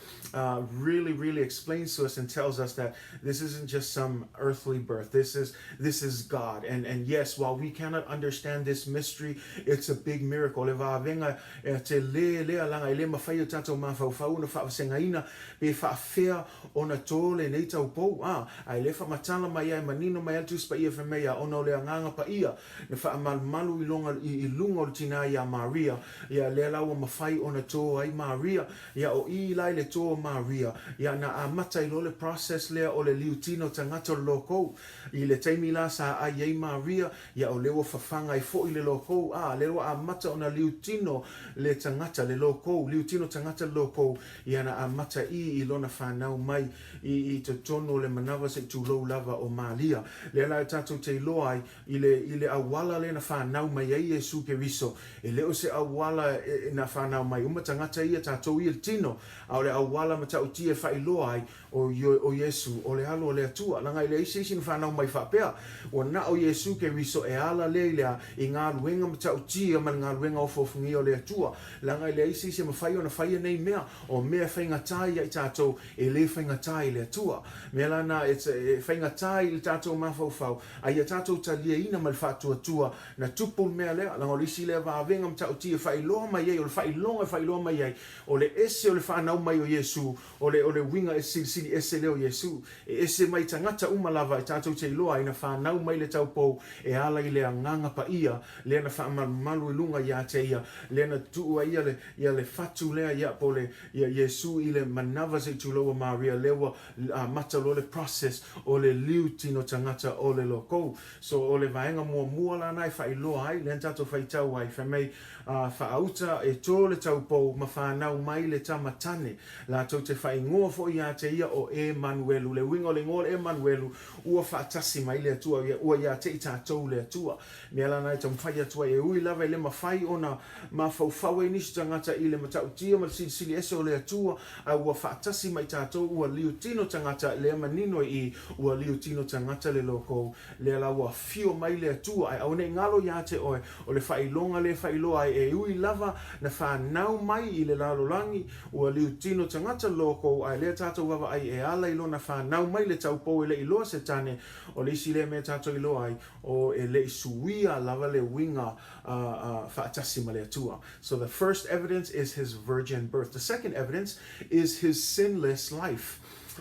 really, really explains to us and tells us that this isn't just some earthly birth. This is this is God. And yes, while we cannot understand this mystery, it's a big miracle. Le vavenga e te le lea langa i le mawhai o tātou mafaufau na whaawasengaina pe whaafea ona tō lenei taupou, ā, a e le whamatala mai ai manino mai ai le Tusi Paia fai mai ia ona o le Agaga Paia na faamalumalu i loga i i luga o le tinā iā Maria, ia lea la ua mafai ona tō ai Maria, ia o i la i le tō o Maria, ia na amata ai loa le process lea o le liutino tagata o le lōkou. I le taimi la sa ai ai Maria, ia o lea ua fafaga ai foʻi le lōkou, ā, lea ua amata ona liutino le tagata, le lōkou, liutino tagata le lōkou, Ia na amata i i lona whanau mai i i totonu o le manawa se i tulou lava o Malia. Lea la e tatou te iloa ai i le i le auala lea na whanau mai ai Iesu Keriso. E le o se auala e na whanau mai uma tagata ia tatou ia le tino, a o le auala matautia e faailoa ai o o Iesu o le alo o le Atua. Laga e leai se isi na whanau mai faapea. Ua na o Iesu Keriso e ala lea i le a i galuega matautia ma le galuega ofofogia o le Atua. Leaga e leai se isi e mafai ona faia nei mea, o mea e faigata ia i tatou, e le faigata i le Atua. Mea la na, it's a, e faigata i le tatou mafaufau, a ia tatou taliaina ma le faatuatua, na tupu le mea lea, leaga o le isi lea vavega matautia e faailoa mai ai, o le faailoga e faailoa mai ai, o le ese o le whanau mai o Iesu, o le, o le uiga e silisili ese lea o Iesu. E ese mai tagata uma lava e tatou te iloa ai na whanau mai le taupou e ala i le Agaga Paia, lea na faamalumalu i luga iā te ia, lea na tuu ai ia le, ia le fatu lea ia po o le, ia Iesu i le manava se i tulou a Maria, lea ua amata loa le process o le liu tino tagata o le lokou. So o le vaega muamua lana e faailoa ai, lea na tatou faitau ai, fai mai, a, faauta e tō le taupou ma whanau mai le tama tane, latou te faaigoa foi iā te ia o Emanuelu. Le uiga o le igoa o le Emanuelu, ua faatasi mai le Atua, ua iā te i tatou le Atua. Mea lana e taumafai atu ai, e ui lava e le mafai ona mafaufau ai nisi tagata i le matautia ma le silisili ese o le Atua, a ua faatasi mai tatou, ua liutino tagata, lea manino i i, ua liutino tagata le lokou, lea la ua afio mai le Atua, ae aua ne i galo iā te oe, o le faailoga lea e faailoa ai, e ui lava na fanau mai i le lalolagi, ua liutino tagata le lokou, ae lea tatou vaavaai e ala i lona fanau mai le taupou e le i loa se tane, o le isi lea mea tatou iloa ai, o e le i suia lava le uiga faatasi ma le Atua. So the first evidence is his virgin birth. The second evidence is his sinless life.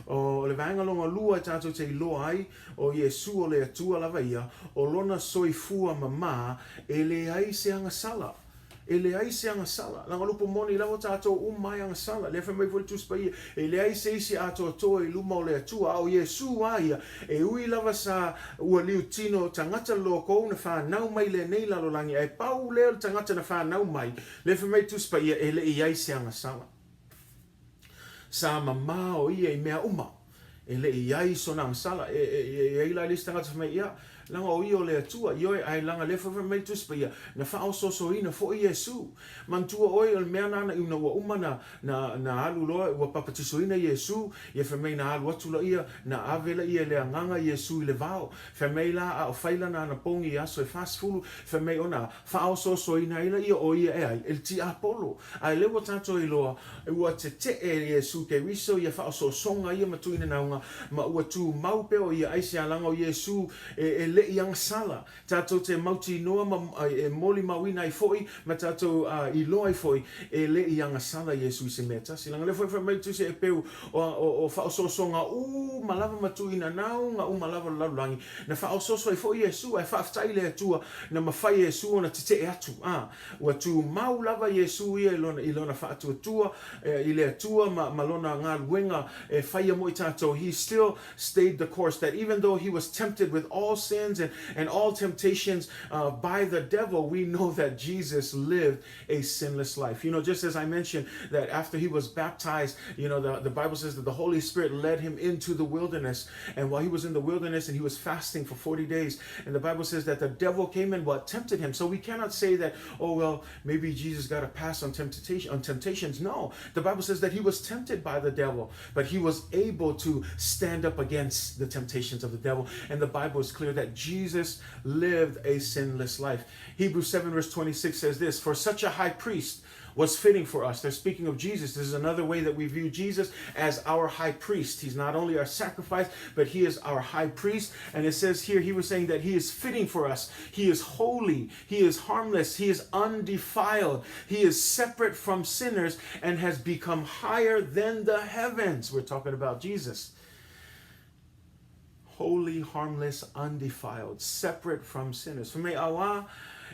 O le vaega lona lua e tatou te iloa ai, o Iesu o le Atua lava ia, o lona soifua mamā, e leai se agasala. E leai se agasala. Leaga o le upu moni lava o tatou uma e agasala. Lea fai mai foi le Tusi Paia, e leai se isi atoatoa i luma o le Atua, a o Iesu a ia, e ui lava sa ua liutino tagata lokou na whanau mai lenei lalolagi, ae pau lea o le tagata na whanau mai, lea fai mai le Tusi Paia, e le i ai se agasala. Sa mamā o ia i mea uma. E le i ai sona agasala. E, e, e, e ai la le isi tagata fai mai, ia, laga o ia o le Atua, ioe, ae laga lea foi fai mai le Tusi Paia, na faaosoosoina foi Iesu. Manatua oe, o le mea nana ina ua uma na, na, na alu loa, ua papatisoina Iesu, ia fai mai na alu atu laia, na ave laia e le Agaga Iesu i le vao. Fai mai la, a o fai lana anapogi i aso e 40, fai mai ona, faaosoosoina ai laia o ia e ai, e le tiapolo. Ae lea ua tatou iloa, ua tetee Iesu Keriso ia faaosoosoga ia ma tuinanauga, ma ua tumau pea o ia aisea laga o Iesu e, e le i agasala. Tatou te mautinoa ma e molimauina ai foi ma tatou iloa ai foi, e le i agasala Iesu i se mea tasi. Laga lea foi fai mai Tusi e peu o, o, o faaosoosoga uma lava ma tuinanauga uma lava o le lalolagi, na faaosooso ai foi Iesu, ae faafetai i le Atua na mafai e Iesu ona tetee atu. A, Ua tumau lava Iesu ia i lona, i lona faatuatua i le Atua ma, ma lona galuega e faia mo i tatou. He he still stayed the course. That even though he was tempted with all sins and, and all temptations uh, by the devil, we know that Jesus lived a sinless life. You know, just as I mentioned that after he was baptized, you know, the, the Bible says that the Holy Spirit led him into the wilderness. And while he was in the wilderness and he was fasting for 40 days, and the Bible says that the devil came and what tempted him. So we cannot say that, oh, well, maybe Jesus got a pass on temptation on temptations. No. The Bible says that he was tempted by the devil, but he was able to stand up against the temptations of the devil. And the Bible is clear that Jesus lived a sinless life. Hebrews 7 verse 26 says this, for such a high priest was fitting for us. They're speaking of Jesus. This is another way that we view Jesus as our high priest. He's not only our sacrifice, but he is our high priest. And it says here, he was saying that he is fitting for us. He is holy. He is harmless. He is undefiled. He is separate from sinners and has become higher than the heavens. We're talking about Jesus holy, harmless, undefiled, separate from sinners. Fai mai, Auā,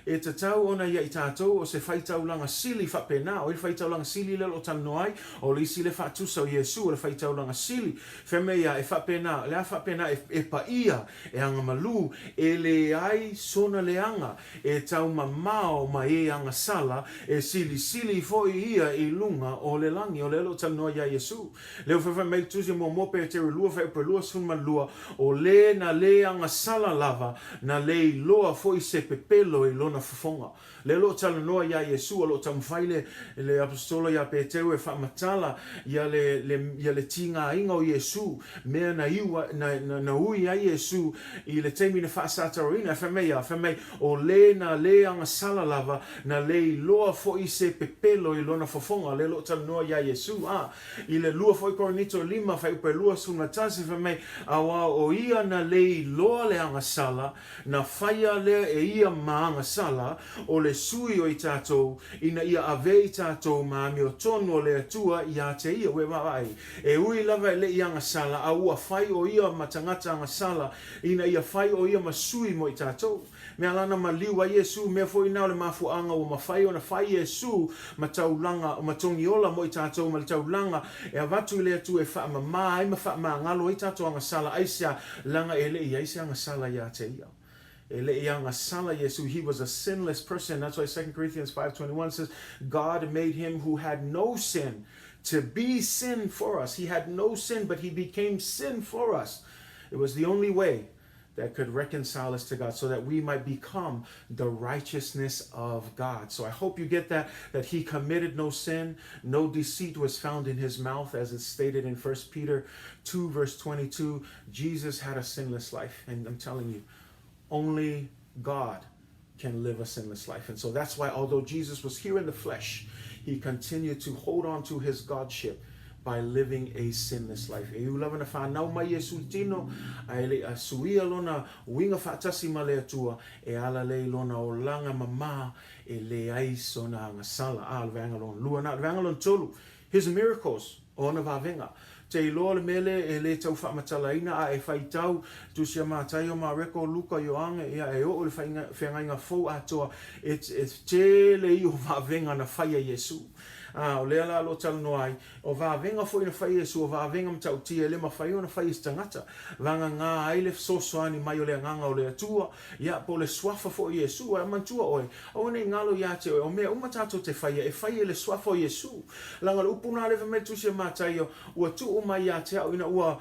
e tatau ona ia i tātou o se whaitaulanga sili faapena, o i le whaitaulanga sili lea o lo o talanoa ai, o le isi le faatusa o Iesu o le whaitaulanga sili. Fai mai ia, e faapena, le a faapena e, e paia, e agamalu, e leai sona leaga, e taumamao ma e agasala, e silisili foi ia i luga o le lagi. O lea o lo o talanoa iā Iesu. Lea ua faifai mai le Tusi muamua Peteru lua fuaiupu e 22, O le na le agasala lava, na le iloa foi se pepelo i lona fofoga. Lea o lo o talanoa iā Iesu, o lo o taumafai le, le Aposetolo iā Peteru e faamatala ia le, le, ia le tigaina o Iesu, mea na iu, na, na, na ui ai Iesu i le taimi na faasataroina, e fai mai a, fai mai, o le na le agasala lava, na le iloa foi se pepelo i lona fofoga. Lea o lo o talanoa iā Iesu, a, I le lua foi Korinito lima fuaiupu e 21 fai mai, Auā o ia na le iloa le agasala, na whaia lea e ia ma agasala, o le sui o i tātou, ina ia ave i tātou ma amiotonu o le Atua iā te ia. Ua e vaavaai, e ui lava e leʻi agasala, a ua fai o ia ma tagata agasala, ina ia fai o ia ma sui mo i tātou. Mea lana maliu ai Iesu, mea foi na o le mafuaaga ua mafai ona fai Iesu ma taulaga, ma togiola mo i tatou ma le taulaga e avatu i le Atua e faamama ai ma faamagalo ai tatou agasala, aisea, laga e le i ai se agasala ia te ia. E le i agasala Iesu, he was a sinless person, that's why 2 Corinthians 5:21 says, God made him who had no sin to be sin for us. He had no sin, but he became sin for us. It was the only way that could reconcile us to God so that we might become the righteousness of God. So I hope you get that, that he committed no sin, no deceit was found in his mouth, as it's stated in 1 Peter 2, verse 22. Jesus had a sinless life. And I'm telling you, only God can live a sinless life. And so that's why, although Jesus was here in the flesh, he continued to hold on to his Godship by living a sinless life. E ui lava na whanau mai Iesu tino, a e le a suia lona uiga faatasi ma le Atua, e ala lea i lona olaga mama e leai sona agasala. A, o le vaega lona lua na, o le vaega lona tolu, his miracles, o ona vavega. Te iloa le mea lea e le tau faamatalaina a e faitau Tusi a Mataio, Mareko, Luka, Ioane, ia e oo i le faiga, feagaiga fou atoa, e, e tele ia o vavega na fai e Iesu. A, o lea la o lo o talanoa ai, o vavega foi na fai e Iesu, o vavega matautia e le mafai ona fai e se tagata. Vagagā ai le fesoasoani mai o le Agaga o le Atua, ia, po o le Suafa foi o Iesu. Ae manatua oe, aua ne i galo iā te oe, o mea uma tātou te faia, e fai e le Suafa o Iesu. Leaga o le upu nā lea fai mai le Tusi a Mataio, ua tuu mai iā te au ina ua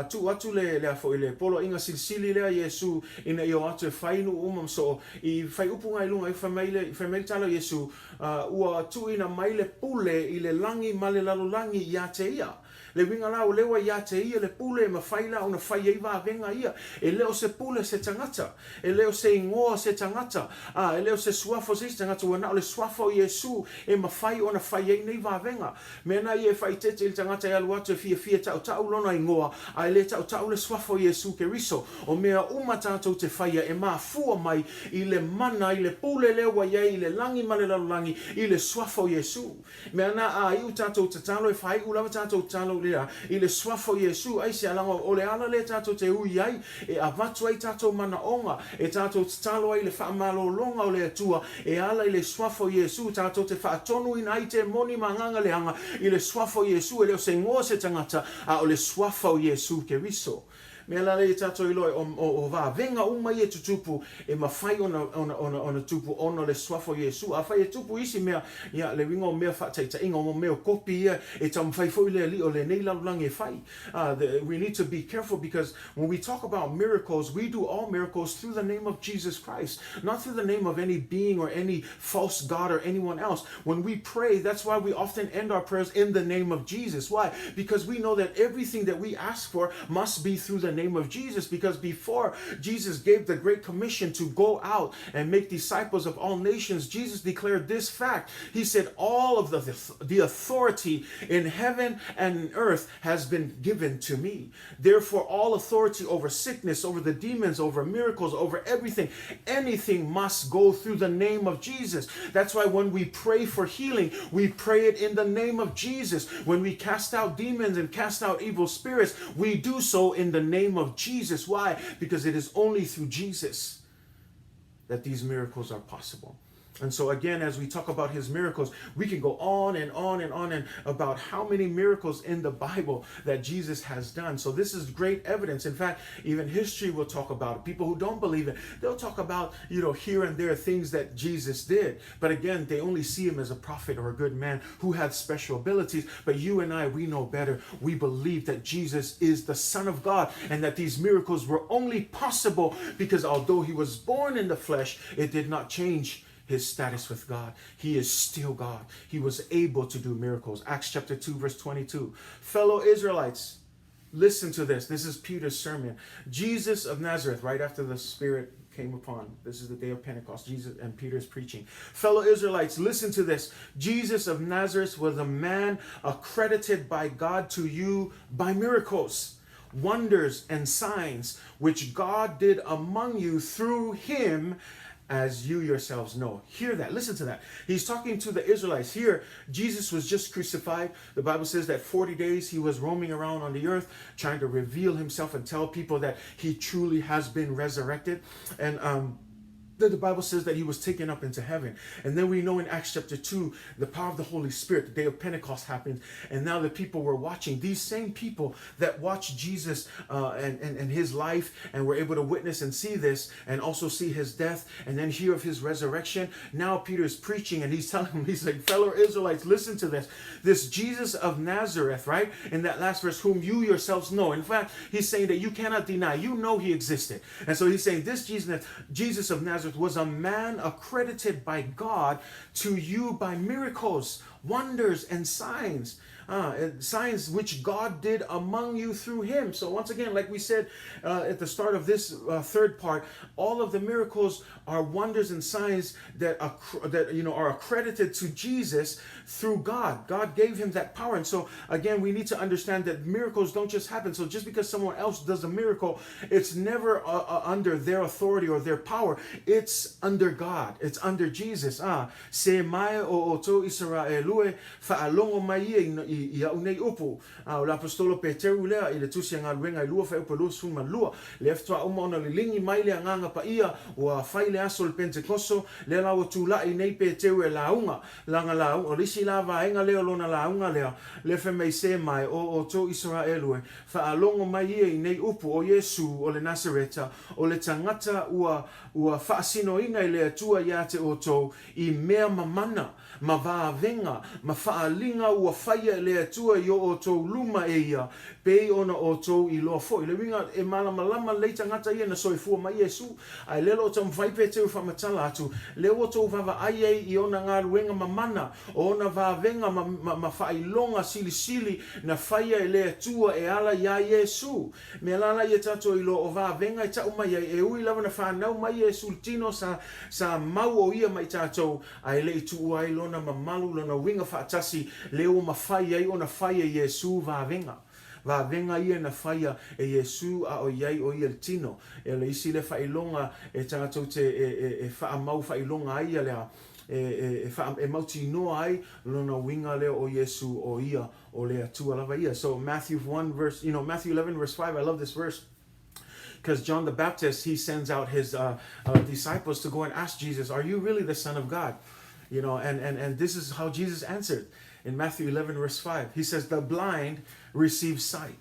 tuu atu le, le a foi, le poloaiga silisili lea Iesu ina ia o atu e fai nuu uma ma soo, i fai upu nā i luga, fai mai le, fai mai le tala o Iesu, ua tuuina mai le pule i le lagi ma le lalolagi iā te ia. Le uiga la o lea ua iā te ia le pule e mafai la ona fai ai vavega ia. E le o se pule se tagata, e le o se igoa se tagata, a e le o se suafa o se isi tagata, ua na o le suafa o Iesu e mafai ona fai ai nei vavega. Mea na ia e faaeteete i le tagata e alu atu e fiafia e taʻutaʻu lona igoa, a e le taʻutaʻu le suafa o Iesu Keriso. O mea uma tātou te whaia e mafua mai i le mana, i le pule lea ua i ai i le lagi ma le lalolagi, i le suafa o Iesu. Mea na a iu tātou tatalo, e whāiu lava tātou tatalo. lea, i le Suafa o Iesu, aisea, leaga o le ala lea tatou te ui ai, e avatu ai tatou manaoga, e tatou tatalo ai i le faamalologa o le Atua, e ala i le Suafa o Iesu, tatou te faatonuina ai temoni ma agaga leaga i le Suafa o Iesu, e le o se igoa o se tagata, a o le Suafa o Iesu Keriso. Mea la lea ia tatou iloa ai, o vavega uma ia e tutupu, e mafai ona tupu ona o le Suafa o Iesu. Afai e tupu isi mea, ia, le uiga o mea faataitaiga, o mea o kopi ia e taumafai foi le alii o lenei lalolagi e fai. We need to be careful because when we talk about miracles, we do all miracles through the name of Jesus Christ, not through the name of any being or any false god or anyone else. When we pray, that's why we often end our prayers in the name of Jesus. Why? Because we know that everything that we ask for must be through the name of Jesus. Because before Jesus gave the Great Commission to go out and make disciples of all nations, Jesus declared this fact. He said, All of the, the authority in heaven and earth has been given to me. Therefore, all authority over sickness, over the demons, over miracles, over everything, anything must go through the name of Jesus. That's why when we pray for healing, we pray it in the name of Jesus. When we cast out demons and cast out evil spirits, we do so in the name of Jesus. Why? Because it is only through Jesus that these miracles are possible. And so again, as we talk about his miracles, we can go on and on and on and about how many miracles in the Bible that Jesus has done. So this is great evidence. In fact, even history will talk about it. People who don't believe it, they'll talk about, you know, here and there things that Jesus did. But again, they only see him as a prophet or a good man who had special abilities. But you and I, we know better. We believe that Jesus is the Son of God and that these miracles were only possible because although he was born in the flesh, it did not change his status with God. He is still God. He was able to do miracles. Acts chapter 2, verse 22. Fellow Israelites, listen to this. This is Peter's sermon. Jesus of Nazareth, right after the Spirit came upon. This is the day of Pentecost. Jesus and Peter's preaching. Fellow Israelites, listen to this. Jesus of Nazareth was a man accredited by God to you by miracles, wonders, and signs, which God did among you through him, as you yourselves know. Hear that. Listen to that. He's talking to the Israelites. Here, Jesus was just crucified. The Bible says that 40 days he was roaming around on the earth trying to reveal himself and tell people that he truly has been resurrected. And then the Bible says that he was taken up into heaven. And then we know in Acts chapter 2, the power of the Holy Spirit, the day of Pentecost happened. And now the people were watching. These same people that watched Jesus and, and, and his life and were able to witness and see this and also see his death and then hear of his resurrection. Now Peter is preaching and he's telling them, he's like, fellow Israelites, listen to this. This Jesus of Nazareth, right? In that last verse, whom you yourselves know. In fact, he's saying that you cannot deny. You know he existed. And so he's saying this Jesus, Jesus of Nazareth was a man accredited by God to you by miracles, wonders, and signs signs which God did among you through him. So, once again, like we said at the start of this third part, all of the miracles are wonders and signs that, that you know are accredited to Jesus through God. God gave him that power. And so, again, we need to understand that miracles don't just happen. So, just because someone else does a miracle, it's never under their authority or their power. It's under God. It's under Jesus. Ah, se mai o outou Isaraelu e, faalogo mai ia i, i au nei upu. A o le Aposetolo Peteru lea i le Tusi a Galuega e 2 fuaiupu 22, lea faatoa uma ona liligi mai le Agaga Paia, ua fai le aso o le Pentekoso, lea la ua tulai nei Peteru e lauga, lana lauga, o le isi la vaega lea o lona lauga lea, lea fai mai se mai o outou Isaraelu e, faalogo mai ia i nei upu, o Iesu o le Nasareta, o le tagata ua, ua faasinoina e le Atua ia te outou i mea mamana, ma vavega, ma faaaliga ua faia e le Atua i o outou luma e ia, pei ona outou iloa foi. Le uiga, e malamalama lelei tagata ia na soifua mai Iesu, ae lea lo o taumafai Peteru e faamatala atu, lea ua outou vaavaai ai i ona galuega mamana, o ona vavega ma, ma, ma faailoga silisili na faia e le Atua e ala iā Iesu. Mea la la ia tatou iloa o vavega e tau mai ai, e ui lava na fanau mai Iesu i le tino, sa, sa mau o ia ma i tatou, A e le i tuua ai lona mamalu, lona uiga faatasi, lea ua mafai ai ona fai e Iesū vavega. Vavega ia na faia e Iesū a o i ai o ia le tino. E o le isi lea faailoga e tatou te e, e, e faamau faailoga ai ia lea, e, e, e, wha, e mautinoa ai lona uiga lea o Iesu o ia o le Atua lava ia. So Matthew 1 verse, you know, Matthew 11 verse 5, I love this verse because John the Baptist, he sends out his disciples to go and ask Jesus, Are you really the Son of God? You know, and, and, and this is how Jesus answered in Matthew 11, verse 5. He says, The blind receive sight,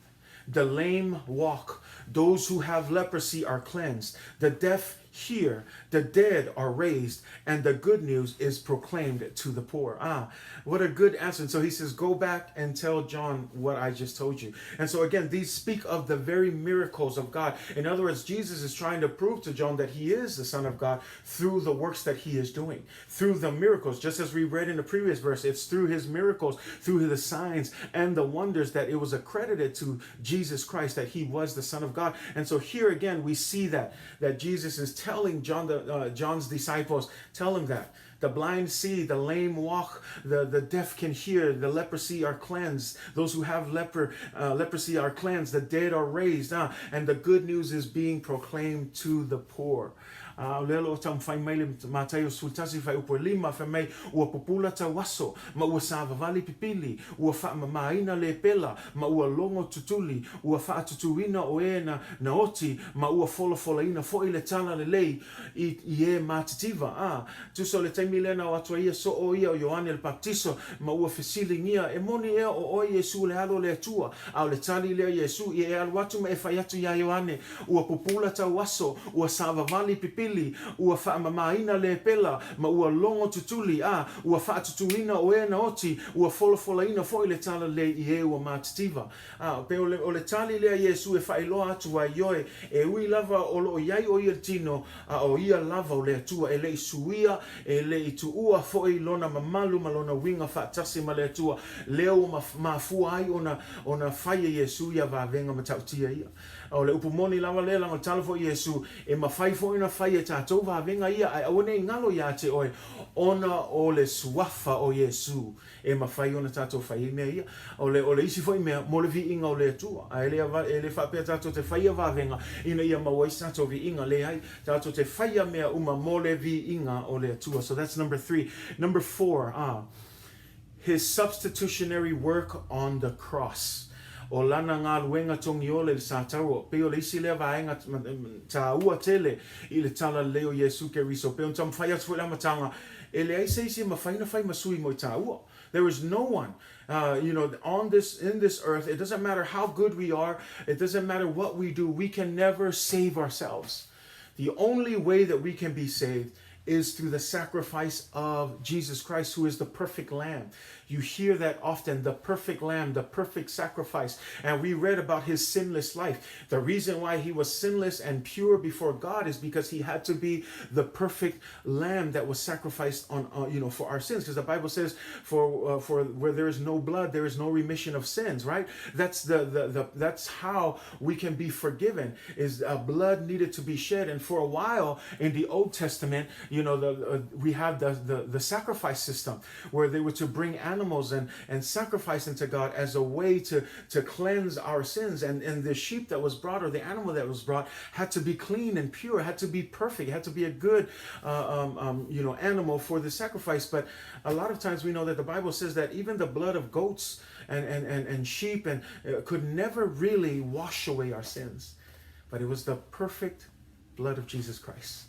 the lame walk, those who have leprosy are cleansed, the deaf hear, the dead are raised, and the good news is proclaimed to the poor. Ah, what a good answer. And so he says, Go back and tell John what I just told you. And so again, these speak of the very miracles of God. In other words, Jesus is trying to prove to John that he is the Son of God through the works that he is doing, through the miracles. Just as we read in the previous verse, it's through his miracles, through the signs and the wonders that it was accredited to Jesus Christ that he was the Son of God. And so here again, we see that that Jesus is telling John the, John's disciples, tell him that. The blind see, the lame walk, the, the deaf can hear, the leprosy are cleansed. Those who have leper, leprosy are cleansed, the dead are raised, and the good news is being proclaimed to the poor. A o lea o lo o taumafai mai le Mataio 11 fuaiupu e 5, fai mai, Ua pupula tauaso, ma ua savavali pipili, ua faamamaina lepela, ma ua logo tutuli, ua faatutuina o e na na oti, ma ua folafolaina foi le tala lelei i, i e matitiva. A, tusa o le taimi lea na o atu ai ia soo ia o Ioane le Papatiso, ma ua fesiligia, E moni ea o oe Iesu le Alo o le Atua? A o le tali lea Iesu, ia e alu atu ma e fai atu iā Ioane, Ua pupula tauaso, ua savavali pipili, ua faamamaina lepela, ma ua logo tutuli, a ua faatutuina o e na oti, ua folafolaina foi le tala lelei i e ua matitiva. A, pei o le, o le tali lea Iesu e faailoa atu ai ioe, e ui lava o lo o i ai o ia tino, a o ia lava o le Atua, e le i suia, e le i tuua foi lona mamalu ma lona uiga faatasi ma le Atua, lea ua mafua ai ona, ona fai e Iesu ia vavega matautia ia. O le upu moni lava lea, leaga o le tala foi Iesu, e mafai foi ona fai e tatou vavega ia, ae aua ne i galo iā te oe, ona o le suafa o Iesu e mafai ona tatou fai ai mea ia. O le, o le isi foi mea, mo le viiga o le Atua. Ae le, e le faapea tatou te faia vavega ina ia maua ai se tatou viiga, leai, tatou te faia mea uma mo le viiga o le Atua. So that's number three. Number four, ah, His substitutionary work on the cross. O lana galuega togiola i le sataua, pei o le isi lea vaega tāua tele i le tala lelei o Iesu Keriso. Pei ona taumafai atu foi i le amataga, e leai se isi e mafai ona fai ma sui mo i tāua. There is no one, you know, on this, in this earth, it doesn't matter how good we are, it doesn't matter what we do, we can never save ourselves. The only way that we can be saved is through the sacrifice of Jesus Christ, who is the perfect lamb. You hear that often the perfect lamb, the perfect sacrifice. And we read about his sinless life. The reason why he was sinless and pure before God is because he had to be the perfect lamb that was sacrificed on, you know, for our sins. Because the Bible says, for, for where there is no blood, there is no remission of sins, right? That's the, the, the that's how we can be forgiven is blood needed to be shed. And for a while in the Old Testament, you know, the, we have the, the, the sacrifice system where they were to bring animals and, and sacrifice them to God as a way to, to cleanse our sins. And, and the sheep that was brought or the animal that was brought had to be clean and pure, had to be perfect, had to be a good, you know, animal for the sacrifice. But a lot of times we know that the Bible says that even the blood of goats and, and, and, and sheep and could never really wash away our sins. But it was the perfect blood of Jesus Christ,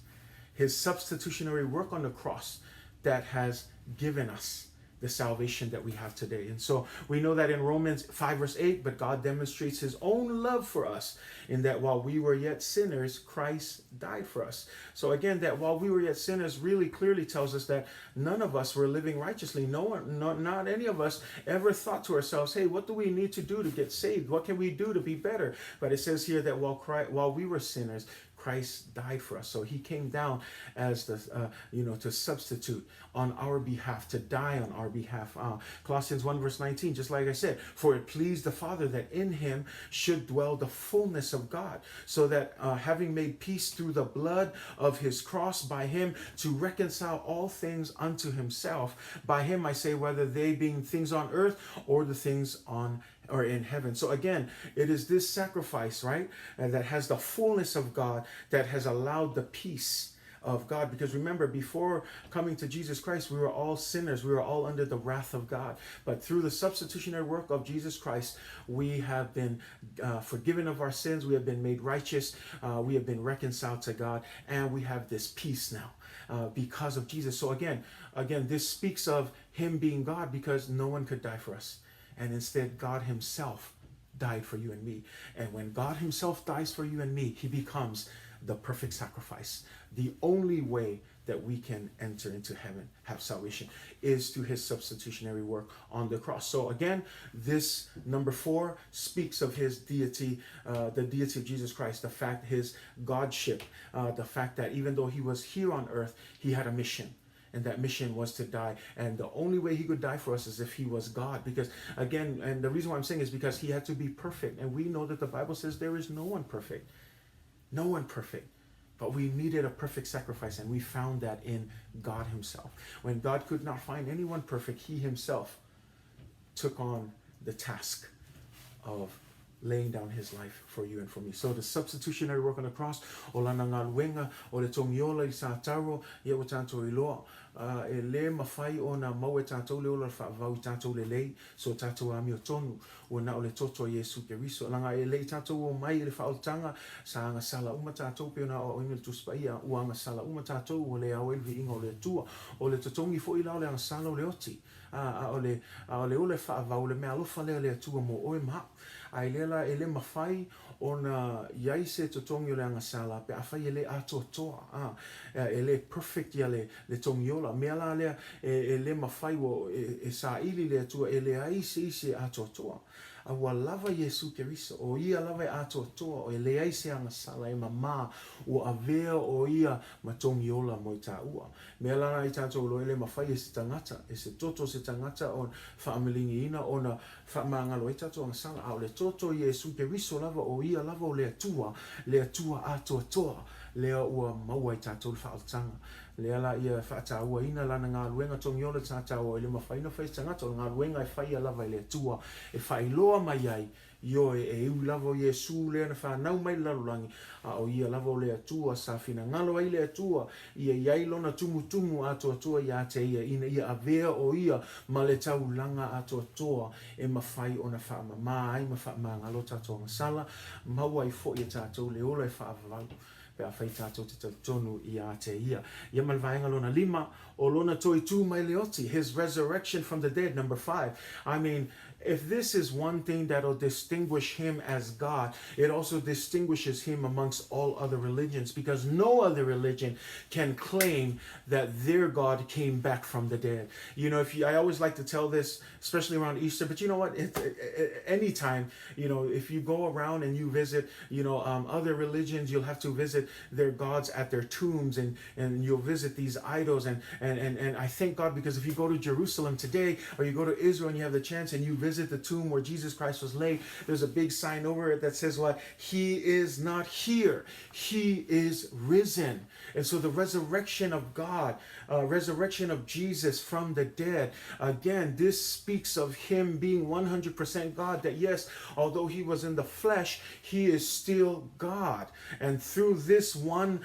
his substitutionary work on the cross that has given us the salvation that we have today. And so we know that in Romans 5, verse 8, but God demonstrates his own love for us in that while we were yet sinners, Christ died for us. So again, that while we were yet sinners really clearly tells us that none of us were living righteously. No one, not, not any of us ever thought to ourselves, hey, what do we need to do to get saved? What can we do to be better? But it says here that while Christ, while we were sinners, Christ died for us. So he came down as the, you know, to substitute on our behalf, to die on our behalf. Colossians 1 verse 19, just like I said, for it pleased the Father that in him should dwell the fullness of God, so that having made peace through the blood of his cross by him to reconcile all things unto himself. By him I say, whether they being things on earth or the things on or in heaven. So again, it is this sacrifice, right, and that has the fullness of God that has allowed the peace of God. Because remember, before coming to Jesus Christ, we were all sinners. We were all under the wrath of God. But through the substitutionary work of Jesus Christ, we have been forgiven of our sins. We have been made righteous. We have been reconciled to God. And we have this peace now because of Jesus. So again, this speaks of him being God because no one could die for us. And instead, God himself died for you and me. And when God himself dies for you and me, he becomes the perfect sacrifice. The only way that we can enter into heaven, have salvation, is through his substitutionary work on the cross. So again, this number 4 speaks of his deity, the deity of Jesus Christ, the fact, his godship, the fact that even though he was here on earth, he had a mission. And that mission was to die. And the only way he could die for us is if he was God. Because again, and the reason why I'm saying is because he had to be perfect. And we know that the Bible says there is no one perfect. No one perfect. But we needed a perfect sacrifice, and we found that in God himself. When God could not find anyone perfect, he himself took on the task of laying down his life for you and for me. So the substitutionary work on the cross, o lana galuega, o le togiola i sa taro, ia ua tātou iloa, e le mafai ona maua e tātou le ola faavavau i tātou lelei, so tātou amiotonu, ua na o le toto a Iesu Keriso. Laga e leʻi tātou omai i le faaolataga, sa agasala uma tātou pei ona aoaoina i le Tusi Paia, ua agasala uma tātou, ua le ao ai le viiga o le Atua. O le totogi foi la o le agasala o le oti, a o le, a o le ola e faavavau, o le meaalofa lea a le Atua mo oe ma a'u. A i lea la e le mafai ona i ai se totogi o le agasala pe afai e le atoatoa, a, e le perfect ia le, le togiola. Mea la lea e, e le mafai ua e, e saili le Atua e leai se isi e atoatoa. A ua lava Iesu Keriso, o ia lava e atoatoa, e leai se agasala e mamā, ua avea o ia ma togiola mo i tāua. Mea la i tātou iloa e le mafai e se tagata, e se toto o se tagata ona faamiligiina ona Faamagalo ai tatou agasala, a o le toto o Iesu Keriso lava, o ia lava o le Atua, le Atua atoatoa, lea ua maua ai tatou le faaolataga. Lea la ia faatauaina lana galuega togiola tātou, e le mafai ona fai e se tagata, o le galuega e faia lava e le Atua, e faailoa mai ai Ioe, e ui lava o Iesu lea na fanau mai le lalolagi, a o ia lava o le Atua sa finagalo ai le Atua ia i ai lona tumutumu atoatoa iā te ia, ina ia avea o ia ma le taulaga atoatoa e mafai ona faamamā ai ma faamagalo tatou agasala, maua ai foi e tatou le ola e faavavau pe afai tatou te talitonu iā te ia. Ia ma le vaega lona lima, o lona toe tū mai le oti, his resurrection from the dead, number 5. I mean, if this is one thing that'll distinguish him as God, it also distinguishes him amongst all other religions, because no other religion can claim that their God came back from the dead. You know, if you, I always like to tell this, especially around Easter, but you know what? Anytime, you know, if you go around and you visit, other religions, you'll have to visit their gods at their tombs, and you'll visit these idols. And I thank God, because if you go to Jerusalem today, or you go to Israel and you have the chance and you visit the tomb where Jesus Christ was laid, there's a big sign over it that says what? He is not here. He is risen. And so the resurrection of God, resurrection of Jesus from the dead, again, this speaks of him being 100% God, that yes, although he was in the flesh, he is still God. And through this one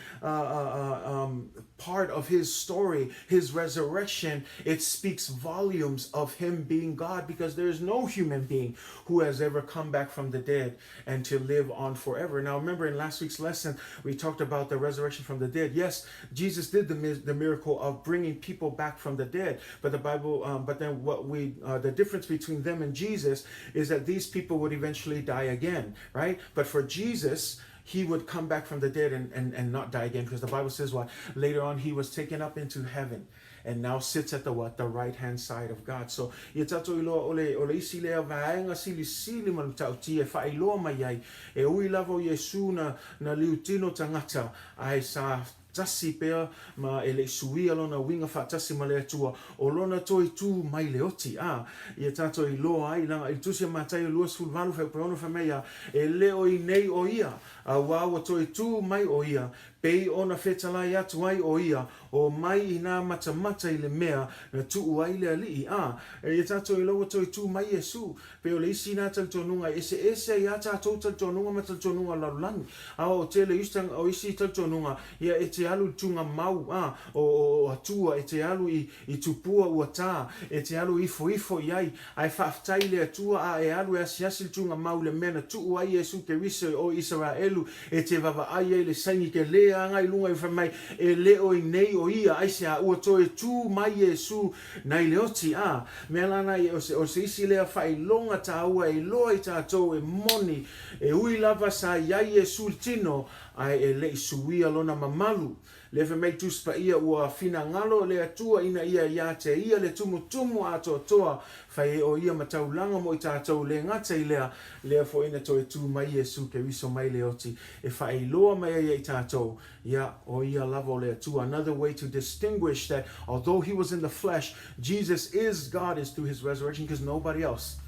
part of his story, his resurrection, it speaks volumes of him being God, because there is no human being who has ever come back from the dead and to live on forever. Now, remember in last week's lesson, we talked about the resurrection from the dead. Yes, Jesus did the miracle of bringing people back from the dead, but the Bible, but then what we, the difference between them and Jesus is that these people would eventually die again, right? But for Jesus, he would come back from the dead and not die again, because the Bible says what? Later on, he was taken up into heaven and now sits at the what? The right-hand side of God. So, ia tatou iloa o le isi lea vaega silisili ma le matautia e faailoa mai ai, e ui lava o Iesu na liutino tagata, ae sa tasi pea ma e leʻi suia lona uiga faatasi ma le Atua, o lona toe tū mai le oti. A, ia tatou iloa ai, laga i le Tusi a Mataio 28 fuaiupu e 6 fai mai ia, e le o i nei o ia, auā ua toe tū mai o ia. Pei ona fetalai atu ai ʻo ia, O mai i nā matamata i le mea na tuʻu ai le Alii, a eia tātou iloa ua toe tū mai Iesū. Pei o le isi nā talitonuga e eseese ai ā tātou talitonuga ma talitonuga o le lalolagi. A o tele o isi o isi talitonuga, ia e te alu i le tūga mau, a, o, o, o Atua, e te alu i, i tupua ua tā, e te alu ifoifo i ai, Ae faafetai i le Atua a e alu e asiasi le tuugamau i le mea na tuu ai Iesu Keriso o Isaraelu e te vavaai ai le saini ke le aga i luga i fai mai e le o i nei o ia aisea ua toe tu mai Iesu nai le oti a mea lana i o se o se isi lea faailoga taua e iloa i tatou e moni e ui lava sa iai Iesu i le tino ae e lei suia lona mamalu Lea fai mai Tusi Paia ua finagalo le Atua ina ia ia te ia le tumutumu atoatoa, fai ai o ia ma taulaga mo i tatou, le gata i lea, lea foi na toe tu mai Iesu Keriso mai le oti e faailoa mai ai ia i tatou, ia, o ia lava o le Atua. Another way to distinguish that although he was in the flesh, Jesus is God is through his resurrection because nobody else,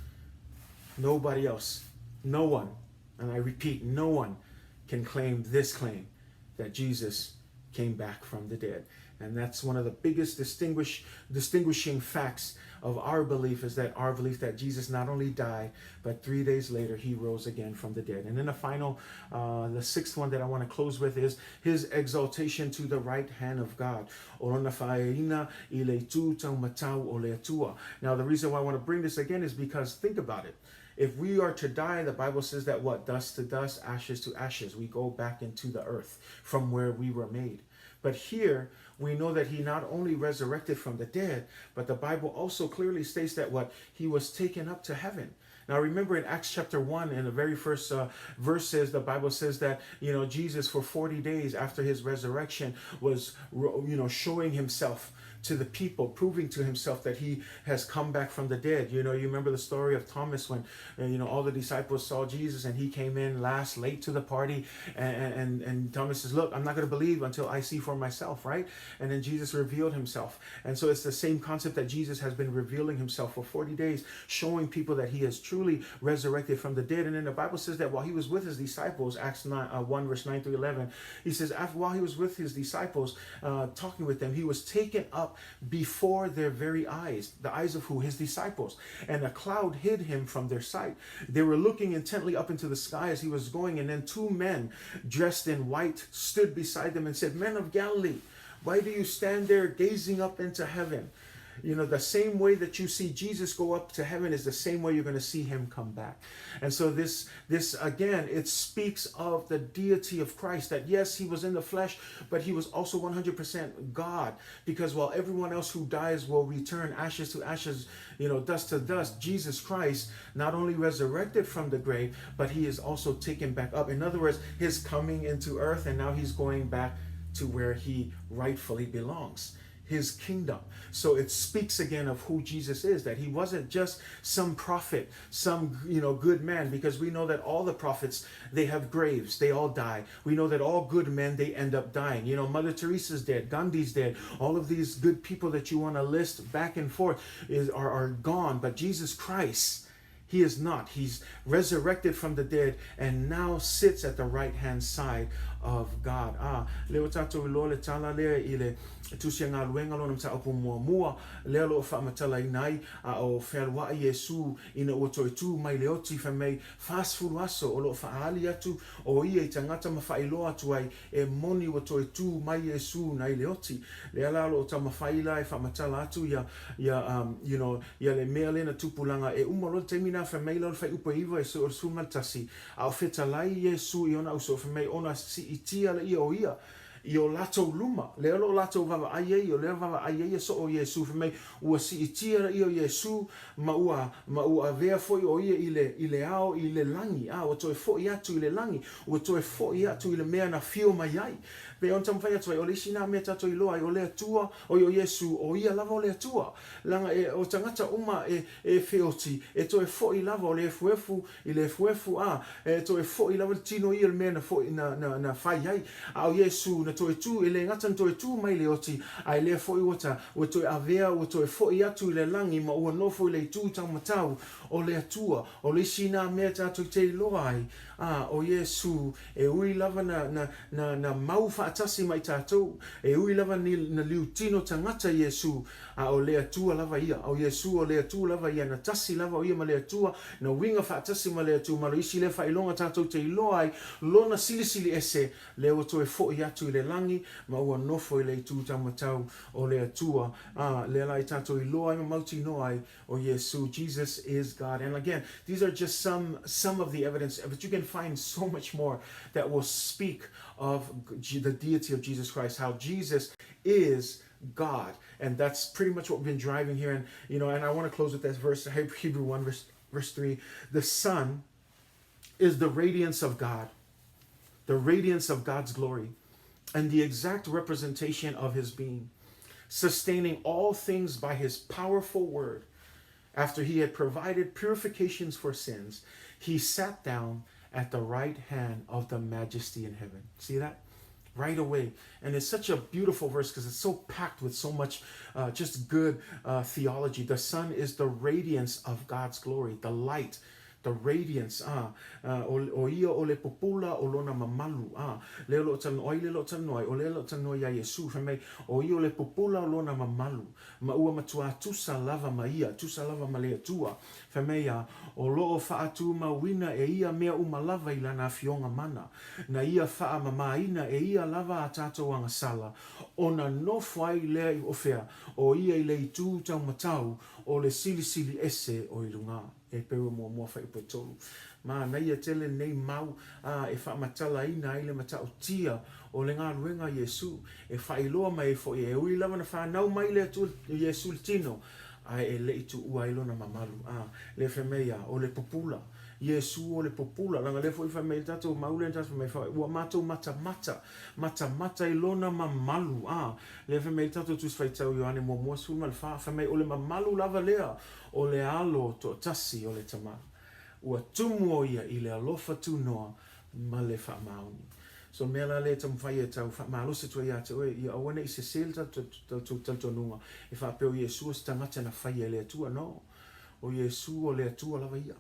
nobody else, no one, and I repeat, no one can claim this claim that Jesus came back from the dead. And that's one of the biggest distinguish, distinguishing facts of our belief is that our belief that Jesus not only died, but 3 days later he rose again from the dead. And then the final, the sixth one that I want to close with is his exaltation to the right hand of God. O lona faaeaina i le itu taumatau o le Atua. Now the reason why I want to bring this again is because think about it. If we are to die, the Bible says that what? Dust to dust, ashes to ashes. We go back into the earth from where we were made. But here, we know that he not only resurrected from the dead, but the Bible also clearly states that what? He was taken up to heaven. Now remember in Acts chapter 1, in the very first verses, the Bible says that, you know, Jesus for 40 days after his resurrection was, you know, showing himself to the people, proving to himself that he has come back from the dead. You know, you remember the story of Thomas when, you know, all the disciples saw Jesus and he came in last, late to the party. And, and, and Thomas says, look, I'm not going to believe until I see for myself, right? And then Jesus revealed himself. And so it's the same concept that Jesus has been revealing himself for 40 days, showing people that he has truly resurrected from the dead. And then the Bible says that while he was with his disciples, Acts 9, 1 verse 9 through 11, he says, after, while he was with his disciples, talking with them, he was taken up before their very eyes, the eyes of who? His disciples. And a cloud hid him from their sight. They were looking intently up into the sky as he was going, and then two men dressed in white stood beside them and said, Men of Galilee, why do you stand there gazing up into heaven? You know, the same way that you see Jesus go up to heaven is the same way you're going to see him come back. And so this, this again, it speaks of the deity of Christ, that yes, he was in the flesh, but he was also 100% God, because while everyone else who dies will return ashes to ashes, you know, dust to dust, Jesus Christ not only resurrected from the grave, but he is also taken back up. In other words, his coming into earth, and now he's going back to where he rightfully belongs, his kingdom. So it speaks again of who Jesus is, that he wasn't just some prophet, some, you know, good man, because we know that all the prophets, they have graves, they all die. We know that all good men, they end up dying. You know, Mother Teresa's dead, Gandhi's dead, all of these good people that you want to list back and forth are gone. But Jesus Christ, he is not. He's resurrected from the dead and now sits at the right-hand side of God. Ah, lea ua tatou iloa le tala lea i le Tusi a Galuega lona mataupu muamua, lea o lo o faamatalaina ai, a o fealuaʻi Iesū ina ua toe tū mai le oti fai mai 40 aso o lo o faaali atu o ia i tagata ma faailoa atu ai e moni ua toe tū mai Iesū nai le oti. Lea la o lo o taumafai la e faamatala atu ia, ia, um, you know, ia le mea lea na tupulaga e uma loa le taimi na fai mai la o le fuaiupu e iva e o le 11, a o fetalai Iesū i ona auso fai mai ona siitia laia o ia i o latou luma, lea o lo o latou vaavaai ai, o lea vaavaai ai ia soo o Iesū, fai mai ua siitia laia o Iesū ma ua, ma ua avea foi o ia i le, i le ao i le lagi, a ua toe foi atu i le lagi, ua toe foi atu i le mea na fio mai ai. Pei ona taumafai atu ai, o le isi na mea tatou iloa ai, o le Atua, o ia o Iesū, o ia lava o le Atua. Leaga e, o tagata uma e, e feoti, e toe foi lava o le efuefu i le efuefu, a, e toe foi lava le tino ia o le mea na foi, na, na, na fai ai. A o Iesū, na toe tū, e le gata na toe tū mai le oti, a e lea foi ua ta, ua toe avea, ua toe foi atu i le lagi ma ua nofo i le itu taumatau o le Atua. O le isi nā mea tātou te iloa ai, a, o Iesū, e ui lava na, na, na, na mau wha, faatasi ma i tatou. E ui lava ni na liu tino tagata Iesu, a o le Atua lava ia. O Iesu o le Atua lava ia, na tasi lava o ia ma le Atua, na uiga faatasi ma le Atua, ma le isi lea faailoga tatou te iloa ai Lona silisili ese, lea ua toe foʻi atu i le lagi, ma ua nofo i le itu taumatau o le Atua, a lea la i tatou iloa ai ma mautinoa ai o Iesu, Jesus is God. And again, these are just some some of the evidence, but you can find so much more that will speak of the deity of Jesus Christ, how Jesus is God. And that's pretty much what we've been driving here. And you know, and I want to close with that verse, Hebrew 1 verse verse 3. The Son is the radiance of God, the radiance of God's glory, and the exact representation of his being, sustaining all things by his powerful word. After he had provided purifications for sins, he sat down at the right hand of the majesty in heaven. See that? Right away. And it's such a beautiful verse because it's so packed with so much uh, just good uh, theology. The Son is the radiance of God's glory, the light, the radiance, ah, o, o ia o le pupula o lona mamalu, ah, lea o lo o talanoa, o ai lea o lo o talanoa ai, o lea o lo o talanoa iā Iesu, fai mai, o ia o le pupula o lona mamalu, ma ua matuā tusa lava ma ia, tusa lava ma le Atua, fai mai a, o lo o faatumauina e ia mea uma lava i lana afioga mana, na ia faamamāina e ia lava a tatou agasala, ona nofo ai lea i o fea, o ia i le itu taumatau o le silisili ese o i luga. Heperu muamua fuaiupu e tolu. Manaia tele lenei mau, ā, e faamatalaina ai le matautia o le galuega a Iesu, e faailoa mai ai foi e ui lava na fanau mai le Atua Iesu i le tino, ae e le i tuua ai lona mamalu. Ā, lea fai mai a, o le pupula. Iesu o le pupula. Leaga lea foi fai mai le tatou mau lea na tatou fai mai fai, ua matou matamata, matamata i lona mamalu. Ā, lea fai mai le tatou Tusi Faitau Ioane muamua 14, fai mai o le mamalu lava lea o le alo toatasi o le Tama. Ua tumu o ia i le alofa tunoa ma le faamaoni. So mea la lea e taumafai e tau faamalosi atu ai ia te oe, ia aua ne i sese le tatou talitonuga e faapea o Iesu o se tagata na faia e le Atua. No. O Iesu o le Atua lava ia.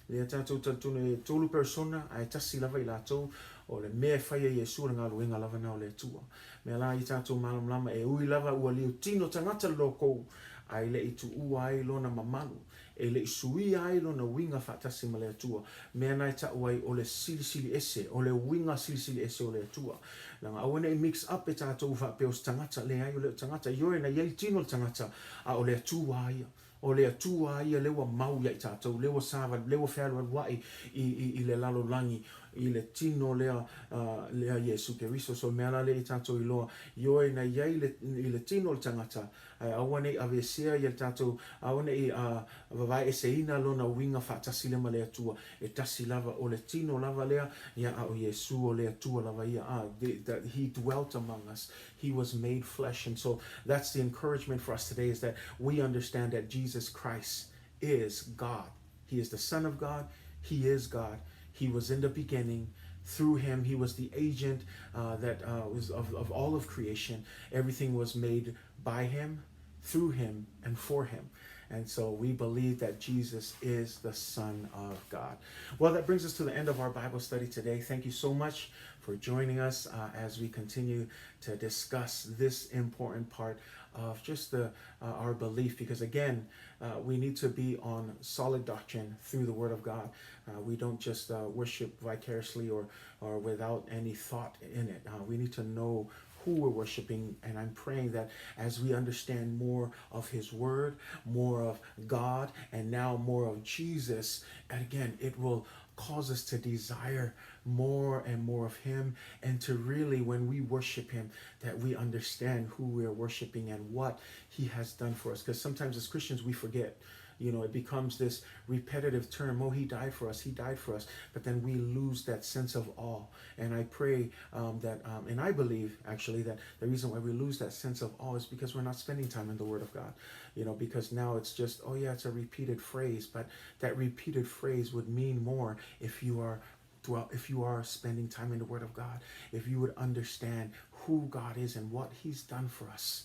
Lea tatou talitonu e tolu persona ae tasi lava i latou, o le mea e fai e Iesu o le galuega lava na o le Atua. Mea la i tatou malamalama e ui lava ua liu tino tagata le lokou ae le i tuua ai lona mamalu, e le i suia ai lona uiga faatasi ma le Atua, mea na e taʻu ai o le silisili ese, o le uiga silisili ese o le Atua. Leaga aua ne i mix up e tatou faapea o se tagata, leai o le o tagata, ioe na i ai le tino o le tagata, a o le Atua a ia. O le Atua a ia lea ua mau ia i tatou, lea ua savali, lea ua fealualuaʻi i, i, i le lalolagi, i le tino lea, uh, lea Iesu Keriso. So mea la lea i tatou iloa, ioe na i ai le, i le tino o le tagata, ae aua ne i aveesea ia le tatou, aua ne i uh, vavaeeseina lona uiga faatasi lea ma le Atua, e tasi lava, o le tino lava lea, ia a o Iesu o le Atua lava ia, ah, the, that he dwelt among us, he was made flesh. And so that's the encouragement for us today is that we understand that Jesus Christ is God. He is the Son of God. He is God. He was in the beginning. Through him, he was the agent uh, that uh, was of, of all of creation. Everything was made by him, through him, and for him. And so we believe that Jesus is the Son of God. Well, that brings us to the end of our Bible study today. Thank you so much for joining us uh, as we continue to discuss this important part of just the uh, our belief. Because again, uh, we need to be on solid doctrine through the Word of God. Uh, we don't just uh, worship vicariously or or without any thought in it. Uh, we need to know who we're worshiping. And I'm praying that as we understand more of His Word, more of God, and now more of Jesus, and again, it will cause us to desire more and more of Him and to really, when we worship Him, that we understand who we are worshiping and what He has done for us. Because sometimes as Christians, we forget. You know, it becomes this repetitive term. Oh, he died for us. He died for us. But then we lose that sense of awe. And I pray um, that, um, and I believe actually that the reason why we lose that sense of awe is because we're not spending time in the Word of God. You know, because now it's just, oh yeah, it's a repeated phrase. But that repeated phrase would mean more if you are dwell, if you are spending time in the Word of God, if you would understand who God is and what He's done for us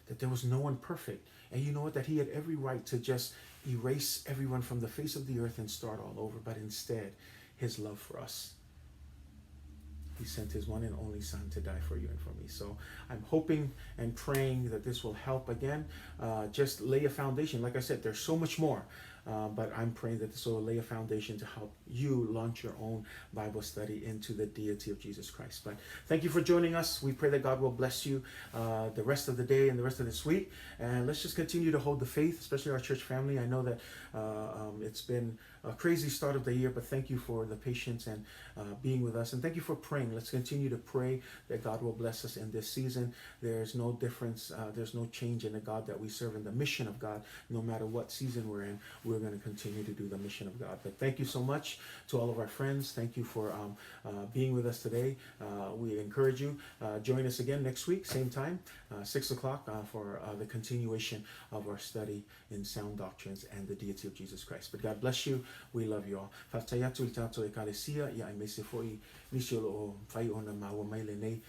that there was no one perfect. And you know what? That he had every right to just erase everyone from the face of the earth and start all over. But instead, his love for us He sent His one and only Son to die for you and for me. So I'm hoping and praying that this will help again. Just lay a foundation. Like I said, there's so much more. But I'm praying that this will lay a foundation to help you launch your own Bible study into the deity of Jesus Christ. But thank you for joining us. We pray that God will bless you the rest of the day and the rest of this week. And let's just continue to hold the faith, especially our church family. I know that it's been a crazy start of the year, but thank you for the patience and being with us. And thank you for praying. Let's continue to pray that God will bless us in this season. There's no difference, there's no change in the God that we serve and the mission of God. No matter what season we're in, we're going to continue to do the mission of God. But thank you so much to all of our friends. Thank you for being with us today. We encourage you, join us again next week, same time, 6 o'clock, for the continuation of our study in sound doctrines and the deity of Jesus Christ. But God bless you. We love you all. Faafetai atu i le tatou Ekalesia, ia aemaise foi nisi o lo o mafai ona maua mai lenei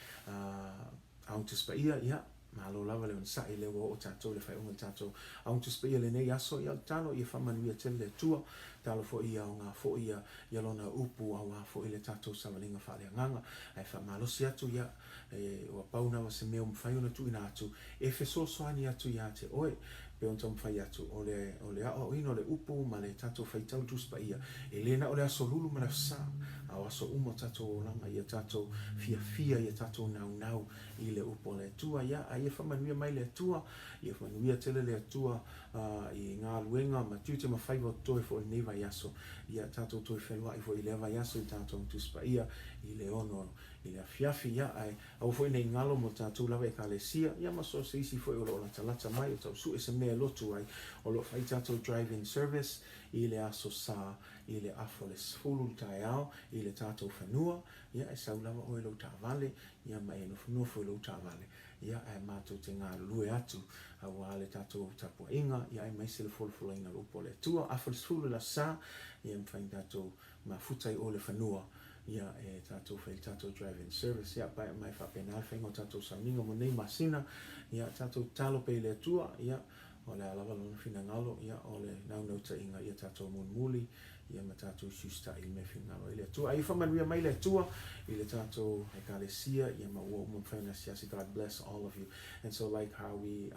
Auga Tusi Paia, ia, malo lava le onosai lea ua oo tatou i le faaiuga o le tatou Auga Tusi Paia i lenei aso. Ia, o le tatalo ia faamanuia tele le Atua, tatalo foi ia aoga foi ia ia Lona upu aua foi le tatou savaliga faaleagaga. Ae faamalosi atu, ia, e, ua pau lava se mea ua mafai ona tuuina atu e fesoasoani atu ia te oe. Pei ona taumafai atu, o le, o le aoaoina o le upu ma le tatou faitau Tusi Paia, e le na o le aso lulu ma le aso Sa, a o aso uma o tatou olaga, ia tatou fiafia, ia tatou naunau i le upu a le Atua. Ia, a ia faamanuia mai le Atua, ia manuia tele le Atua i galuega ma tiute ma faiva o totoe foi i lenei vaiaso. Ia tatou toe feloai foi i lea vaiaso i tatou Tusi Paia i le 6 i le afiafi. Ia, ae Aua foi nei galo mo tatou lava Ekalesia, ia ma so o se isi foi o lo o latalata mai o tau sue se mea e lotu ai, o lo o fai tatou drive-in service i le aso Sa i le afa o le 10 le taeao i le tatou fanua, ia e sau lava oe i lou taavale, ia ma e nofonofo i lou taavale, ia ae matou te galulue atu aua le tatou tapuaiga, ia aemaise le folafolaina o le upu a le Atua, afa le 10 i le aso Sa, ia e mafai ona tatou mafuta i o le fanua ia e tatou fai le tatou drive in service ia pae mai faapena le faiga o tatou sauniga mo nei masina ia tatou tatalo pea i le Atua ia o le a lava lona finagalo ia o le naunautaiga ia tatou mulimuli ia ma tatou siusitai i le mea finagalo ai le Atua. Ae ia faamanuia mai le Atua i le tatou Ekalesia ia ma ua uma mafai ona asiasi. God bless all of you. And so like how we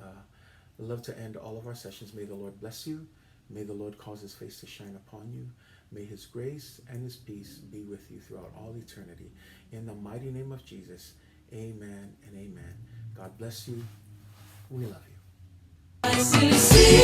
love to end all of our sessions, may the Lord bless you. May the Lord cause his face to shine upon you. May his grace and his peace be with you throughout all eternity. In the mighty name of Jesus, amen and amen. God bless you. We love you.